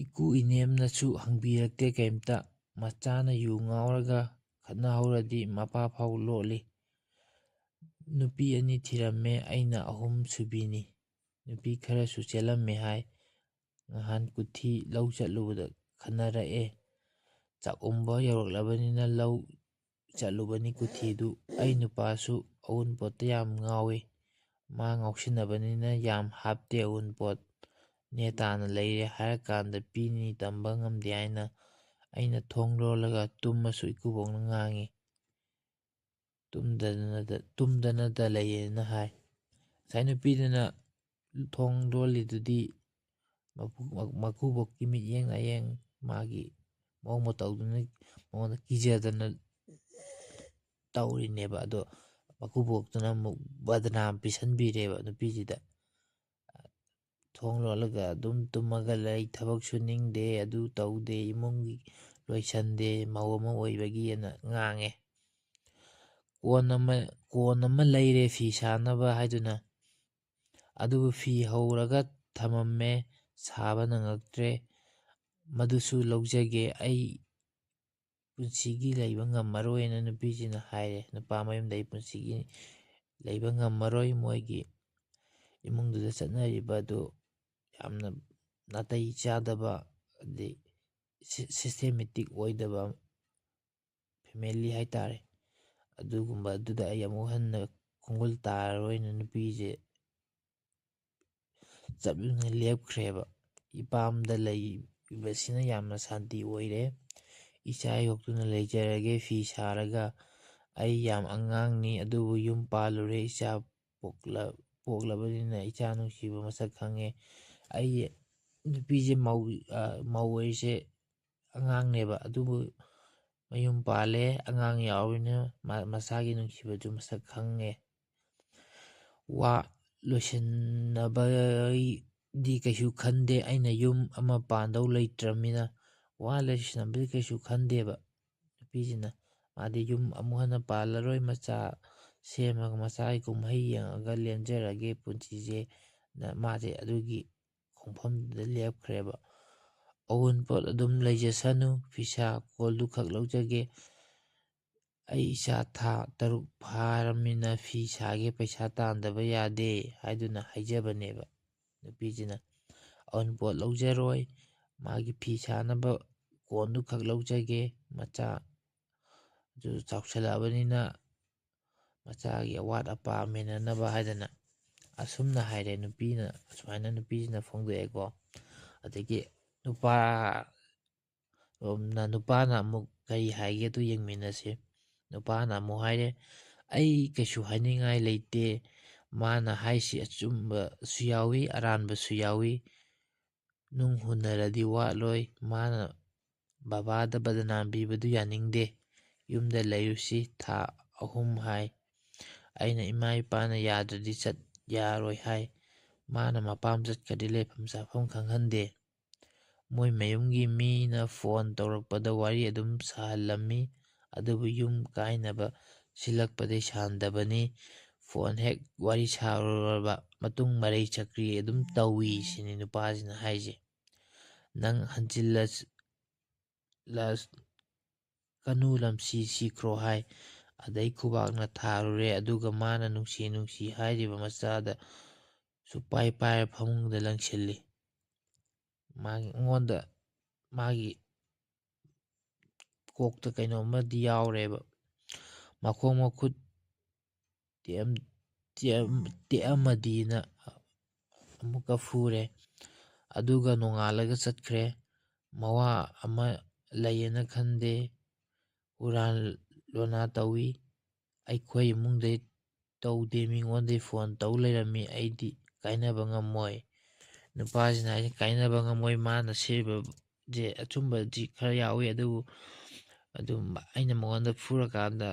ꯏꯀꯨ ꯏꯅꯦꯝꯅꯁꯨ ꯍꯪꯕꯤꯔꯛꯇꯦ ꯀꯩꯝꯇ꯫ ꯃꯆꯥꯅ ꯌꯨ ꯉꯥꯎꯔꯒ ꯈꯠꯅꯍꯧꯔꯗꯤ ꯃꯄꯥ ꯐꯥꯎ ꯂꯣꯠꯂꯤ꯫ ꯅꯨꯄꯤ ꯑꯅꯤ ꯊꯤꯔꯝꯃꯦ, ꯑꯩꯅ ꯑꯍꯨꯝ ꯁꯨꯕꯤꯅꯤ꯫ ꯅꯨꯄꯤ ꯈꯔꯁꯨ ꯆꯦꯜꯂꯝꯃꯦ ꯍꯥꯏ꯫ ꯅꯍꯥꯟ ꯀꯨꯊꯤ ꯂꯧ ꯆꯠꯂꯨꯕꯗ ꯈꯟꯅꯔꯛꯑꯦ꯫ ꯆꯥꯛꯎꯝꯕ ꯌꯧꯔꯛꯂꯕꯅꯤꯅ ꯂꯧ ꯆꯠꯂꯨꯕꯅꯤ ꯀꯨꯊꯤꯗꯨ꯫ ꯑꯩ ꯅꯨꯄꯥꯁꯨ ꯑꯋꯨꯟꯄꯣꯠꯇ ꯌꯥꯝ ꯉꯥꯎꯏ꯫ ꯃꯥ ꯉꯥꯎꯁꯤꯟꯅꯕꯅꯤꯅ ꯌꯥꯝ ꯍꯥꯞꯇꯦ ꯑꯋꯨꯟꯄꯣꯠ꯫ ꯅꯦꯇꯥꯅ ꯂꯩꯔꯦ ꯍꯥꯏꯔꯀꯥꯟꯗ ꯄꯤꯅꯤ ꯇꯝꯕ ꯉꯝꯗꯦ ꯍꯥꯏꯅ ꯑꯩꯅ ꯊꯣꯡ ꯂꯣꯜꯂꯒ ꯇꯨꯝꯃꯁꯨ ꯏꯀꯨꯕꯣꯛꯅ ꯉꯥꯡꯉꯤ꯫ "ꯇꯨꯝꯗꯅꯗ-, ꯇꯨꯝꯗꯅꯗ ꯂꯩꯌꯦꯅ" ꯍꯥꯏ꯫ ꯉꯁꯥꯏ ꯅꯨꯄꯤꯗꯨꯅ ꯊꯣꯡ ꯂꯣꯜꯂꯤꯗꯨꯗꯤ ꯃꯄꯨ-, ꯃꯀꯨꯕꯣꯛꯀꯤ ꯃꯤꯠꯌꯦꯡ ꯅꯥꯌꯦꯡ, ꯃꯥꯒꯤ ꯃꯑꯣꯡ ꯃꯇꯧꯗꯨꯅ ꯃꯉꯣꯟꯗ ꯀꯤꯖꯗꯅ ꯇꯧꯔꯤꯅꯦꯕ꯫ ꯑꯗꯣ ꯃꯀꯨꯕꯣꯛꯇꯨꯅ ꯑꯃꯨꯛ ꯕꯗꯅꯥꯝ ꯄꯤꯁꯟꯕꯤꯔꯦꯕ ꯅꯨꯄꯤꯁꯤꯗ꯫ ꯊꯣꯡ ꯂꯣꯜꯂꯒ ꯑꯗꯨꯝ ꯇꯨꯝꯃꯒ ꯂꯩ, ꯊꯕꯛ ꯁꯨꯅꯤꯡꯗꯦ, ꯑꯗꯨ ꯇꯧꯗꯦ, ꯏꯃꯨꯡꯒꯤ ꯂꯣꯏꯁꯟꯗꯦ, ꯃꯧ ꯑꯃ ꯑꯣꯏꯕꯒꯤꯅ ꯉꯥꯡꯉꯦ꯫ ꯀꯣꯟ ꯑꯃ, ꯀꯣꯟ ꯑꯃ ꯂꯩꯔꯦ ꯐꯤ ꯁꯥꯅꯕ ꯍꯥꯏꯗꯨꯅ꯫ ꯑꯗꯨꯕꯨ ꯐꯤ ꯍꯧꯔꯒ ꯊꯝꯃꯝꯃꯦ, ꯁꯥꯕ ꯅꯪꯉꯛꯇ꯭ꯔꯦ꯫ "ꯃꯗꯨꯁꯨ ꯂꯧꯖꯒꯦ, ꯑꯩ ꯄꯨꯟꯁꯤꯒꯤ ꯂꯩꯕ ꯉꯝꯃꯔꯣꯏꯅ" ꯅꯨꯄꯤꯁꯤꯅ ꯍꯥꯏꯔꯦ꯫ "ꯅꯨꯄꯥ ꯃꯌꯨꯝꯗ ꯑꯩ ꯄꯨꯟꯁꯤꯒꯤ ꯂꯩꯕ ꯉꯝꯃꯔꯣꯏ, ꯃꯣꯏꯒꯤ ꯏꯃꯨꯡꯗꯨꯗ ꯆꯠꯅꯔꯤꯕ ꯑꯗꯨ ꯌꯥꯝꯅ ꯅꯥꯇꯩ ꯆꯥꯗꯕ, ꯑꯗꯩ ꯁꯤ-, ꯁꯤꯁꯇꯦꯃꯦꯇꯤꯛ ꯑꯣꯏꯗꯕ ꯐꯦꯃꯤꯂꯤ ꯍꯥꯏꯇꯥꯔꯦ, ꯑꯗꯨꯒꯨꯝꯕ ꯑꯗꯨꯗ ꯑꯩ ꯑꯃꯨꯛ ꯍꯟꯅ ꯈꯣꯡꯒꯨꯜ ꯇꯥꯔꯔꯣꯏꯅ" ꯅꯨꯄꯤꯁꯦ ꯆꯞ ꯌꯨꯡꯅ ꯂꯦꯞꯈ꯭ꯔꯦꯕ꯫ "ꯏꯄꯥꯝꯗ ꯂꯩꯕꯁꯤꯅ ꯌꯥꯝꯅ ꯁꯥꯟꯇꯤ ꯑꯣꯏꯔꯦ꯫ ꯏꯆꯥ ꯌꯣꯛꯇꯨꯅ ꯂꯩꯖꯔꯒꯦ ꯐꯤ ꯁꯥꯔꯒ꯫ ꯑꯩ ꯌꯥꯝ ꯑꯉꯥꯡꯅꯤ, ꯑꯗꯨꯕꯨ ꯌꯨꯝ ꯄꯥꯜꯂꯨꯔꯦ, ꯏꯆꯥ ꯄꯣꯛꯂ-, ꯄꯣꯛꯂꯕꯅꯤꯅ ꯏꯆꯥ ꯅꯨꯡꯁꯤꯕ ꯃꯁꯛ ꯈꯪꯉꯦ꯫ ꯑꯩ ꯅꯨꯄꯤꯁꯦ ꯃꯧ, ꯑ, ꯃꯧ ꯍꯥꯏꯁꯦ ꯑꯉꯥꯡꯅꯦꯕ, ꯑꯗꯨꯕꯨ ꯃꯌꯨꯝ ꯄꯥꯜꯂꯦ, ꯑꯉꯥꯡ ꯌꯥꯎꯔꯤꯅ ꯃꯥ-, ꯃꯁꯥꯒꯤ ꯅꯨꯡꯁꯤꯕꯗꯨ ꯃꯁꯛ ꯈꯪꯉꯦ꯫ ꯋꯥ ꯂꯣꯏꯁꯤꯟꯅꯕꯗꯤ ꯀꯩꯁꯨ ꯈꯟꯗꯦ, ꯑꯩꯅ ꯌꯨꯝ ꯑꯃ ꯄꯥꯟꯗꯧ ꯂꯩꯇ꯭ꯔꯕꯅꯤꯅ ꯋꯥ ꯂꯣꯏꯁꯤꯟꯅꯕꯗꯤ ꯀꯩꯁꯨ ꯈꯟꯗꯦꯕ ꯅꯨꯄꯤꯁꯤꯅ꯫ ꯃꯥꯗꯤ ꯌꯨꯝ ꯑꯃꯨꯛ ꯍꯟꯅ ꯄꯥꯜꯂꯔꯣꯏ, ꯃꯆꯥ ꯁꯦꯝꯃꯒ ꯃꯆꯥꯒꯤ ꯀꯨꯝꯍꯩ ꯌꯦꯡꯉꯒ ꯂꯦꯟꯖꯔꯒꯦ ꯄꯨꯟꯁꯤꯁꯦ ꯅ ꯃꯥꯁꯦ ꯑꯗꯨꯒꯤ ꯈꯣꯡꯐꯝꯗꯨꯗ ꯂꯦꯞꯈ꯭ꯔꯦꯕ꯫ "ꯑꯋꯨꯟꯄꯣꯠ ꯑꯗꯨꯝ ꯂꯩꯖꯁꯅꯨ, ꯐꯤꯁꯥ ꯀꯣꯜꯗꯨ ꯈꯛ ꯂꯧꯖꯒꯦ꯫ ꯑꯩ ꯏꯆꯥ ꯊꯥ ꯇꯔꯨꯛ ꯐꯥꯔꯝꯅꯤꯅ ꯐꯤ ꯁꯥꯒꯦ ꯄꯩꯁꯥ ꯇꯥꯟꯗꯕ ꯌꯥꯗꯦ" ꯍꯥꯏꯗꯨꯅ ꯍꯥꯏꯖꯕꯅꯦꯕ꯫ ꯅꯨꯄꯤꯁꯤꯅ ꯑꯋꯨꯟꯄꯣꯠ ꯂꯧꯖꯔꯣꯏ, ꯃꯥꯒꯤ ꯐꯤ ꯁꯥꯅꯕ ꯀꯣꯟꯗꯨ ꯈꯛ ꯂꯧꯖꯒꯦ, ꯃꯆꯥ ꯑꯗꯨ ꯆꯥꯎꯁꯜꯂꯛꯑꯕꯅꯤꯅ ꯃꯆꯥꯒꯤ ꯑꯋꯥꯠ ꯑꯄꯥ ꯃꯦꯟꯅꯅꯕ ꯍꯥꯏꯗꯅ꯫ ꯑꯁꯨꯝꯅ ꯍꯥꯏꯔꯦ ꯅꯨꯄꯤꯅ, ꯑꯁꯨꯃꯥꯏꯅ ꯅꯨꯄꯤꯁꯤꯅ ꯐꯣꯡꯗꯣꯛꯑꯦꯀꯣ꯫ ꯑꯗꯒꯤ ꯅꯨꯄꯥ ꯔꯣꯝꯅ, ꯅꯨꯄꯥꯅ ꯑꯃꯨꯛ ꯀꯔꯤ ꯍꯥꯏꯒꯦꯗꯨ ꯌꯦꯡꯃꯤꯟꯅꯁꯤ꯫ ꯅꯨꯄꯥꯅ ꯑꯃꯨꯛ ꯍꯥꯏꯔꯦ, "ꯑꯩ ꯀꯩꯁꯨ ꯍꯥꯏꯅꯤꯡꯉꯥꯏ ꯂꯩꯇꯦ꯫ ꯃꯥꯅ ꯍꯥꯏꯁꯤ ꯑꯆꯨꯝꯕꯁꯨ ꯌꯥꯎꯏ, ꯑꯔꯥꯟꯕꯁꯨ ꯌꯥꯎꯏ꯫ ꯅꯨꯡ ꯍꯨꯟꯅꯔꯗꯤ ꯋꯥꯠꯂꯣꯏ꯫ ꯃꯥꯅ ꯕꯕꯥꯗ ꯕꯗꯅꯥꯝ ꯄꯤꯕꯗꯨ ꯌꯥꯅꯤꯡꯗꯦ꯫ ꯌꯨꯝꯗ ꯂꯩꯔꯨꯁꯤ ꯊꯥ ꯑꯍꯨꯝ ꯍꯥꯏ꯫ ꯑꯩꯅ ꯏꯃꯥ ꯏꯄꯥꯅ ꯌꯥꯗ꯭ꯔꯗꯤ ꯆꯠ ꯌꯥꯔꯣꯏ ꯍꯥꯏ꯫ ꯃꯥꯅ ꯃꯄꯥꯝ ꯆꯠꯈ꯭ꯔꯗꯤ ꯂꯩꯐꯝ ꯆꯥꯐꯝ ꯈꯪꯍꯟꯗꯦ꯫ ꯃꯣꯏ ꯃꯌꯨꯝꯒꯤ ꯃꯤꯅ ꯐꯣꯟ ꯇꯧꯔꯛꯄꯗ ꯋꯥꯔꯤ ꯑꯗꯨꯝ ꯁꯥꯍꯜꯂꯝꯃꯤ, ꯑꯗꯨꯕꯨ ꯌꯨꯝ ꯀꯥꯏꯅꯕ ꯁꯤꯜꯂꯛꯄꯗꯩ ꯁꯥꯟꯗꯕꯅꯤ꯫ ꯐꯣꯟ ꯍꯦꯛ ꯋꯥꯔꯤ ꯁꯥꯔꯨꯔꯕ ꯃꯇꯨꯡ ꯃꯔꯩ ꯆꯀ꯭ꯔꯤ ꯑꯗꯨꯝ ꯇꯧꯏ" ꯁꯤꯅꯤ ꯅꯨꯄꯥꯁꯤꯅ ꯍꯥꯏꯁꯦ꯫ "ꯅꯪ ꯍꯟꯖꯤꯜꯂꯁ-, ꯂꯁ-, ꯀꯅꯨ, ꯂꯝꯁꯤ ꯁꯤꯈ꯭ꯔꯣ" ꯍꯥꯏ꯫ ꯑꯗꯩ ꯈꯨꯕꯥꯛꯅ ꯊꯥꯔꯨꯔꯦ, ꯑꯗꯨꯒ ꯃꯥꯅ ꯅꯨꯡꯁꯤ ꯅꯨꯡꯁꯤ ꯍꯥꯏꯔꯤꯕ ꯃꯆꯥꯗ ꯁꯨꯛꯄꯥꯏ ꯄꯥꯏꯔ ꯐꯃꯨꯡꯗ ꯂꯪꯁꯤꯜꯂꯤ꯫ ꯃꯥꯒꯤ, ꯑꯩꯉꯣꯟꯗ ꯃꯥꯒꯤ ꯀꯣꯛꯇ ꯀꯩꯅꯣꯝꯃꯗꯤ ꯌꯥꯎꯔꯦꯕ꯫ ꯃꯈꯣꯡ ꯃꯈꯨꯠ ꯇꯦꯛꯑꯝ-, ꯇꯦꯛꯑꯝ-, ꯇꯦꯛꯑꯝꯃꯗꯤꯅ ꯑꯃꯨꯛꯀ ꯐꯨꯔꯦ꯫ ꯑꯗꯨꯒ ꯅꯣꯡꯉꯥꯜꯂꯒ ꯆꯠꯈ꯭ꯔꯦ꯫ ꯃꯋꯥ ꯑꯃ ꯂꯩꯌꯦꯅ ꯈꯟꯗꯦ꯫ ꯍꯨꯔꯥꯟ ꯂꯣꯅꯥ ꯇꯧꯏ꯫ ꯑꯩꯈꯣꯏ ꯏꯃꯨꯡꯗꯩ ꯇꯧꯗꯦ, ꯃꯤꯉꯣꯟꯗꯩ ꯐꯣꯟ ꯇꯧ ꯂꯩꯔꯝꯃꯤ꯫ ꯑꯩꯗꯤ ꯀꯥꯏꯅꯕ ꯉꯝꯃꯣꯏ꯫ ꯅꯨꯄꯥꯁꯤꯅ ꯍꯥꯏꯁꯦ ꯀꯥꯏꯅꯕ ꯉꯝꯃꯣꯏ, ꯃꯥꯅ ꯁꯤꯕꯁꯦ ꯑꯆꯨꯝꯕꯗꯤ ꯈꯔ ꯌꯥꯎꯏ, ꯑꯗꯨꯕꯨ ꯑꯗꯨꯝ ꯑꯩꯅ ꯃꯉꯣꯟꯗ ꯐꯨꯔꯀꯥꯟꯗ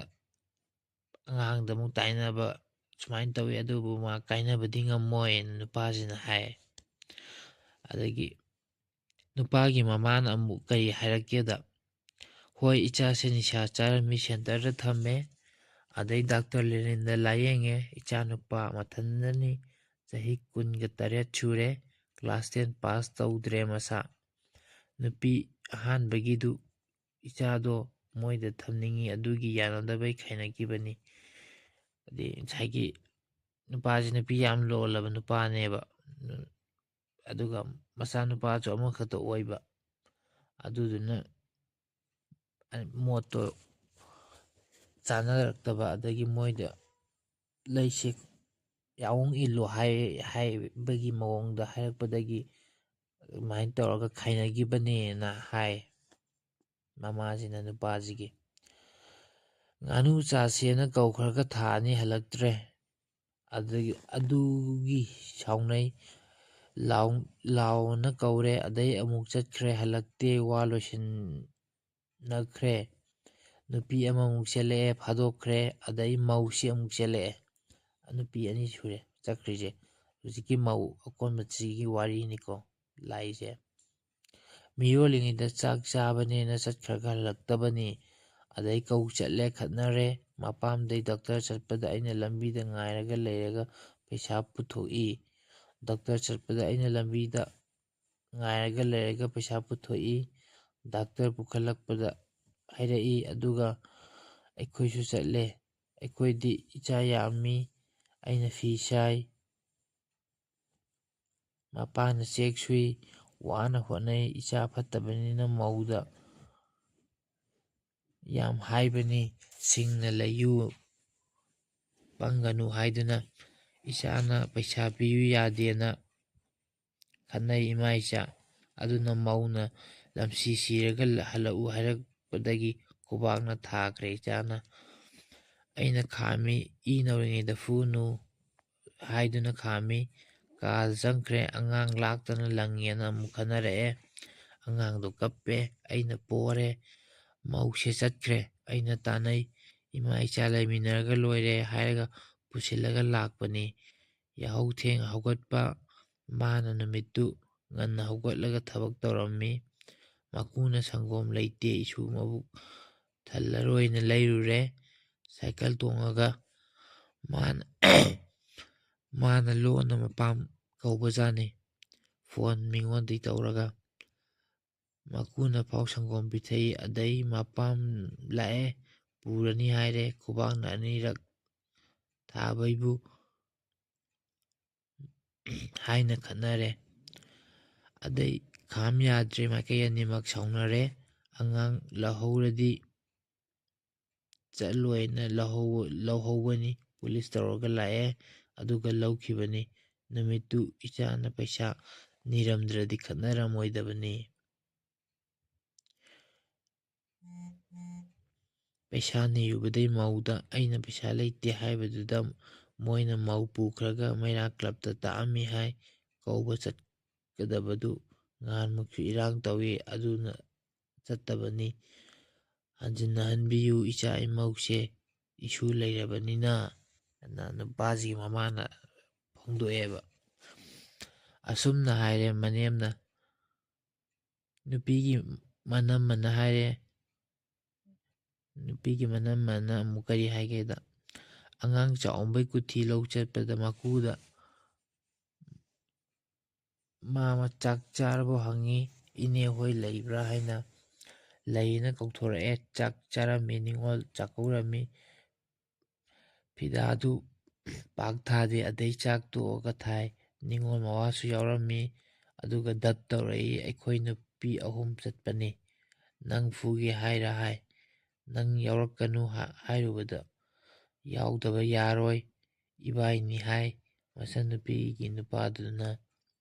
ꯑꯉꯥꯡꯗ ꯑꯃꯨꯛ ꯇꯥꯏꯅꯕ ꯁꯨꯃꯥꯏꯅ ꯇꯧꯋꯤ, ꯑꯗꯨꯕꯨ ꯃꯥ ꯀꯥꯏꯅꯕꯗꯤ ꯉꯝꯃꯣꯏꯅ ꯅꯨꯄꯥꯁꯤꯅ ꯍꯥꯏ꯫ ꯑꯗꯒꯤ ꯅꯨꯄꯥꯒꯤ ꯃꯃꯥꯅ ꯑꯃꯨꯛ ꯀꯔꯤ ꯍꯥꯏꯔꯛꯀꯦꯗ, "ꯍꯣꯏ, ꯏꯆꯥꯁꯦ ꯅꯤꯁꯥ ꯆꯥꯔꯝꯃꯤ, ꯁꯦꯟꯇꯔꯗ ꯊꯝꯃꯦ, ꯑꯗꯩ ꯗꯥꯛꯇꯔ ꯂꯦꯅꯤꯟꯗ ꯂꯥꯏꯌꯦꯡꯉꯦ, ꯏꯆꯥꯅꯨꯄꯥ ꯃꯊꯟꯗꯅꯤ, ꯆꯍꯤ ꯀꯨꯟꯒ ꯇꯔꯦꯠ ꯁꯨꯔꯦ, ꯀ꯭ꯂꯥꯁ ꯇꯦꯟ ꯄꯥꯁ ꯇꯧꯗ꯭ꯔꯦ ꯃꯁꯥ꯫ ꯅꯨꯄꯤ ꯑꯍꯥꯟꯕꯒꯤꯗꯨ ꯏꯆꯥꯗꯣ ꯃꯣꯏꯗ ꯊꯝꯅꯤꯡꯉꯤ, ꯑꯗꯨꯒꯤ ꯌꯥꯅꯗꯕꯩ ꯈꯥꯏꯅꯈꯤꯕꯅꯤ"꯫ ꯍꯥꯏꯗꯤ ꯉꯁꯥꯏꯒꯤ ꯅꯨꯄꯥꯁꯤ ꯅꯨꯄꯤ ꯌꯥꯝ ꯂꯣꯜꯂꯕ ꯅꯨꯄꯥꯅꯦꯕ, ꯑꯗꯨꯒ ꯃꯆꯥꯅꯨꯄꯥꯁꯨ ꯑꯃꯈꯛꯇ ꯑꯣꯏꯕ, ꯑꯗꯨꯗꯨꯅ ꯃꯣꯠꯇꯣ ꯆꯥꯅꯔꯛꯇꯕ, ꯑꯗꯒꯤ ꯃꯣꯏꯗ "ꯂꯩꯁꯦ ꯌꯥꯎꯅ ꯏꯜꯂꯨ" ꯍꯥꯏ-, ꯍꯥꯏꯕꯒꯤ ꯃꯑꯣꯡꯗ ꯍꯥꯏꯔꯛꯄꯗꯒꯤ ꯑꯗꯨꯃꯥꯏꯅ ꯇꯧꯔꯒ ꯈꯥꯏꯅꯈꯤꯕꯅꯦꯅ ꯍꯥꯏ ꯃꯃꯥꯁꯤꯅ ꯅꯨꯄꯥꯁꯤꯒꯤ꯫ ꯉꯥꯅꯨ ꯆꯥꯁꯦꯅ ꯀꯧꯈ꯭ꯔꯒ ꯊꯥ ꯑꯅꯤ ꯍꯜꯂꯛꯇ꯭ꯔꯦ꯫ ꯑꯗꯨꯒꯤ, ꯑꯗꯨꯒꯤ ꯁꯥꯎꯅꯩ꯫ ꯂꯥꯎ-, ꯂꯥꯎꯅ ꯀꯧꯔꯦ, ꯑꯗꯩ ꯑꯃꯨꯛ ꯆꯠꯈ꯭ꯔꯦ, ꯍꯜꯂꯛꯇꯦ, ꯋꯥ ꯂꯣꯏꯁꯤꯟꯅꯈ꯭ꯔꯦ꯫ ꯅꯨꯄꯤ ꯑꯃꯃꯨꯛ ꯆꯦꯜꯂꯛꯑꯦ, ꯐꯥꯗꯣꯛꯈ꯭ꯔꯦ, ꯑꯗꯩ ꯃꯧꯁꯤ ꯑꯃꯨꯛ ꯆꯦꯜꯂꯛꯑꯦ꯫ ꯅꯨꯄꯤ ꯑꯅꯤ ꯁꯨꯔꯦ ꯆꯠꯈ꯭ꯔꯤꯁꯦ꯫ ꯍꯧꯖꯤꯛꯀꯤ ꯃꯧ ꯑꯀꯣꯟꯕꯁꯤꯒꯤ ꯋꯥꯔꯤꯅꯤꯀꯣ ꯂꯥꯛꯏꯁꯦ꯫ ꯃꯤꯔꯣꯜꯂꯤꯉꯩꯗ ꯆꯥꯛ ꯆꯥꯕꯅꯦꯅ ꯆꯠꯈ꯭ꯔꯒ ꯍꯜꯂꯛꯇꯕꯅꯤ꯫ ꯑꯗꯩ ꯀꯧ ꯆꯠꯂꯦ, ꯈꯠꯅꯔꯦ꯫ ꯃꯄꯥꯝꯗꯩ ꯗꯣꯛꯇꯔ ꯆꯠꯄꯗ ꯑꯩꯅ ꯂꯝꯕꯤꯗ ꯉꯥꯏꯔꯒ ꯂꯩꯔꯒ ꯄꯩꯁꯥ ꯄꯨꯊꯣꯛꯏ꯫ ꯗꯣꯛꯇꯔ ꯆꯠꯄꯗ ꯑꯩꯅ ꯂꯝꯕꯤꯗ ꯉꯥꯏꯔꯒ ꯂꯩꯔꯒ ꯄꯩꯁꯥ ꯄꯨꯊꯣꯛꯏ꯫ ꯗꯥꯛꯇꯔ ꯄꯨꯈꯠꯂꯛꯄꯗ ꯍꯥꯏꯔꯛꯏ, ꯑꯗꯨꯒ ꯑꯩꯈꯣꯏꯁꯨ ꯆꯠꯂꯦ꯫ ꯑꯩꯈꯣꯏꯗꯤ ꯏꯆꯥ ꯌꯥꯝꯃꯤ, ꯑꯩꯅ ꯐꯤ ꯁꯥꯏ, ꯃꯄꯥꯅ ꯆꯦꯛ ꯁꯨꯏ, ꯋꯥꯅ ꯍꯣꯠꯅꯩ꯫ ꯏꯆꯥ ꯐꯠꯇꯕꯅꯤꯅ ꯃꯧꯗ ꯌꯥꯝ ꯍꯥꯏꯕꯅꯤ, "ꯁꯤꯡꯅ ꯂꯩꯌꯨ, ꯄꯪꯒꯅꯨ" ꯍꯥꯏꯗꯨꯅ, ꯏꯆꯥꯅ ꯄꯩꯁꯥ ꯄꯤꯌꯨ ꯌꯥꯗꯦꯅ ꯈꯠꯅꯩ ꯏꯃꯥ ꯏꯆꯥ꯫ ꯑꯗꯨꯅ ꯃꯧꯅ "ꯂꯝꯁꯤ ꯁꯤꯔꯒ ꯍꯜꯂꯛꯎ" ꯍꯥꯏꯔꯛꯄꯗꯒꯤ ꯈꯨꯕꯥꯛꯅ ꯊꯥꯈ꯭ꯔꯦ ꯏꯆꯥꯅ꯫ ꯑꯩꯅ ꯈꯥꯝꯃꯤ, "ꯏ ꯅꯧꯔꯤꯉꯩꯗ ꯐꯨꯅꯨ" ꯍꯥꯏꯗꯨꯅ ꯈꯥꯝꯃꯤ꯫ ꯀꯥꯗ ꯆꯪꯈ꯭ꯔꯦ꯫ ꯑꯉꯥꯡ ꯂꯥꯛꯇꯅ ꯂꯪꯉꯦꯅ ꯑꯃꯨꯛ ꯈꯟꯅꯔꯛꯑꯦ꯫ ꯑꯉꯥꯡꯗꯣ ꯀꯞꯄꯦ꯫ ꯑꯩꯅ ꯄꯣꯔꯦ꯫ ꯃꯧꯁꯦ ꯆꯠꯈ꯭ꯔꯦ꯫ ꯑꯩꯅ ꯇꯥꯟꯅꯩ꯫ "ꯏꯃꯥ ꯏꯆꯥ ꯂꯩꯃꯤꯟꯅꯔꯒ ꯂꯣꯏꯔꯦ" ꯍꯥꯏꯔꯒ ꯄꯨꯁꯤꯜꯂꯒ ꯂꯥꯛꯄꯅꯤ꯫ ꯌꯥꯍꯧ ꯊꯦꯡꯅ ꯍꯧꯒꯠꯄ꯫ ꯃꯥꯅ ꯅꯨꯃꯤꯠꯇꯨ ꯉꯟꯅ ꯍꯧꯒꯠꯂꯒ ꯊꯕꯛ ꯇꯧꯔꯝꯃꯤ꯫ ꯃꯀꯨꯅ "ꯁꯪꯒꯣꯝ ꯂꯩꯇꯦ, ꯏꯁꯨ ꯃꯕꯨꯛ ꯊꯜꯂꯔꯣꯏꯅ" ꯂꯩꯔꯨꯔꯦ꯫ ꯁꯥꯏꯀꯜ ꯇꯣꯡꯉꯒ ꯃꯥꯅ, ꯃꯥꯅ ꯂꯣꯟꯅ ꯃꯄꯥꯝ ꯀꯧꯕꯖꯥꯠꯅꯤ꯫ ꯐꯣꯟ ꯃꯤꯉꯣꯟꯗꯒꯤ ꯇꯧꯔꯒ꯫ ꯃꯀꯨꯅ ꯐꯥꯎ ꯁꯪꯒꯣꯝ ꯄꯤꯊꯛꯏ꯫ ꯑꯗꯩ ꯃꯄꯥꯝ ꯂꯥꯛꯑꯦ, ꯄꯨꯔꯅꯤ ꯍꯥꯏꯔꯦ꯫ ꯈꯨꯕꯥꯛꯅ ꯑꯅꯤꯔꯛ ꯊꯥꯕꯩꯕꯨ ꯍꯥꯏꯅ ꯈꯠꯅꯔꯦ꯫ ꯑꯗꯩ ꯈꯥꯝ ꯌꯥꯗ꯭ꯔꯦ, ꯃꯥꯏꯀꯩ ꯑꯅꯤꯃꯛ ꯁꯥꯎꯅꯔꯦ꯫ ꯑꯉꯥꯡ ꯂꯧꯍꯧꯔꯗꯤ ꯆꯠꯂꯣꯏꯅ ꯂꯧꯍꯧ-, ꯂꯧꯍꯧꯕꯅꯤ꯫ ꯄꯨꯂꯤꯁ ꯇꯧꯔꯒ ꯂꯥꯛꯑꯦ, ꯑꯗꯨꯒ ꯂꯧꯈꯤꯕꯅꯤ꯫ ꯅꯨꯃꯤꯠꯇꯨ ꯏꯆꯥꯅ ꯄꯩꯁꯥ ꯅꯤꯔꯝꯗ꯭ꯔꯗꯤ ꯈꯠꯅꯔꯝꯃꯣꯏꯗꯕꯅꯤ꯫ ꯄꯩꯁꯥ ꯅꯤꯔꯨꯕꯗꯩ ꯃꯧꯗ ꯑꯩꯅ ꯄꯩꯁꯥ ꯂꯩꯇꯦ ꯍꯥꯏꯕꯗꯨꯗ ꯃꯣꯏꯅ ꯃꯧ ꯄꯨꯈ꯭ꯔꯒ ꯃꯩꯔꯥ ꯀ꯭ꯂꯕꯇ ꯇꯥꯛꯑꯝꯃꯤ ꯍꯥꯏ꯫ ꯀꯧꯕ ꯆꯠꯀꯗꯕꯗꯨ ꯅꯍꯥꯟꯃꯨꯛꯁꯨ ꯏꯔꯥꯡ ꯇꯧꯏ, ꯑꯗꯨꯅ ꯆꯠꯇꯕꯅꯤ꯫ ꯍꯟꯖꯤꯟꯅꯍꯟꯕꯤꯌꯨ, ꯏꯆꯥ ꯏꯃꯧꯁꯦ ꯏꯁꯨ ꯂꯩꯔꯕꯅꯤꯅ, ꯑꯅ ꯅꯨꯄꯥꯁꯤꯒꯤ ꯃꯃꯥꯅ ꯐꯣꯡꯗꯣꯛꯑꯦꯕ꯫ ꯑꯁꯨꯝꯅ ꯍꯥꯏꯔꯦ ꯃꯅꯦꯝꯅ꯫ ꯅꯨꯄꯤꯒꯤ ꯃꯅꯝꯃꯅ ꯍꯥꯏꯔꯦ, ꯅꯨꯄꯤꯒꯤ ꯃꯅꯝꯃꯅ ꯑꯃꯨꯛ ꯀꯔꯤ ꯍꯥꯏꯒꯦꯗ, ꯑꯉꯥꯡ ꯆꯥꯛꯎꯝꯕꯩ ꯀꯨꯊꯤ ꯂꯧ ꯆꯠꯄꯗ ꯃꯀꯨꯗ ꯃꯥꯃ ꯆꯥꯛ ꯆꯥꯔꯕꯣ ꯍꯪꯉꯤ꯫ "ꯏꯅꯦ ꯍꯣꯏ ꯂꯩꯕ꯭ꯔꯥ?" ꯍꯥꯏꯅ ꯂꯩꯌꯦꯅ ꯀꯧꯊꯣꯔꯛꯑꯦ꯫ ꯆꯥꯛ ꯆꯥꯔꯝꯃꯤ, ꯅꯤꯉꯣꯜ ꯆꯥꯛꯀꯧꯔꯝꯃꯤ꯫ ꯐꯤꯗꯥꯗꯨ ꯄꯥꯛ ꯊꯥꯗꯦ, ꯑꯗꯩ ꯆꯥꯛ ꯇꯣꯛꯑꯒ ꯊꯥꯏ꯫ ꯅꯤꯉꯣꯜ ꯃꯋꯥꯁꯨ ꯌꯥꯎꯔꯝꯃꯤ꯫ ꯑꯗꯨꯒ ꯗꯞ ꯇꯧꯔꯛꯏ꯫ "ꯑꯩꯈꯣꯏ ꯅꯨꯄꯤ ꯑꯍꯨꯝ ꯆꯠꯄꯅꯤ, ꯅꯪ ꯐꯨꯒꯦ ꯍꯥꯏꯔ?" ꯍꯥꯏ꯫ "ꯅꯪ ꯌꯥꯎꯔꯛꯀꯅꯨ" ꯍꯥ-, ꯍꯥꯏꯔꯨꯕꯗ, "ꯌꯥꯎꯗꯕ ꯌꯥꯔꯣꯏ, ꯏꯕꯥꯏꯅꯤ" ꯍꯥꯏ꯫ ꯃꯆꯟꯅꯨꯄꯤꯒꯤ ꯅꯨꯄꯥꯗꯨꯅ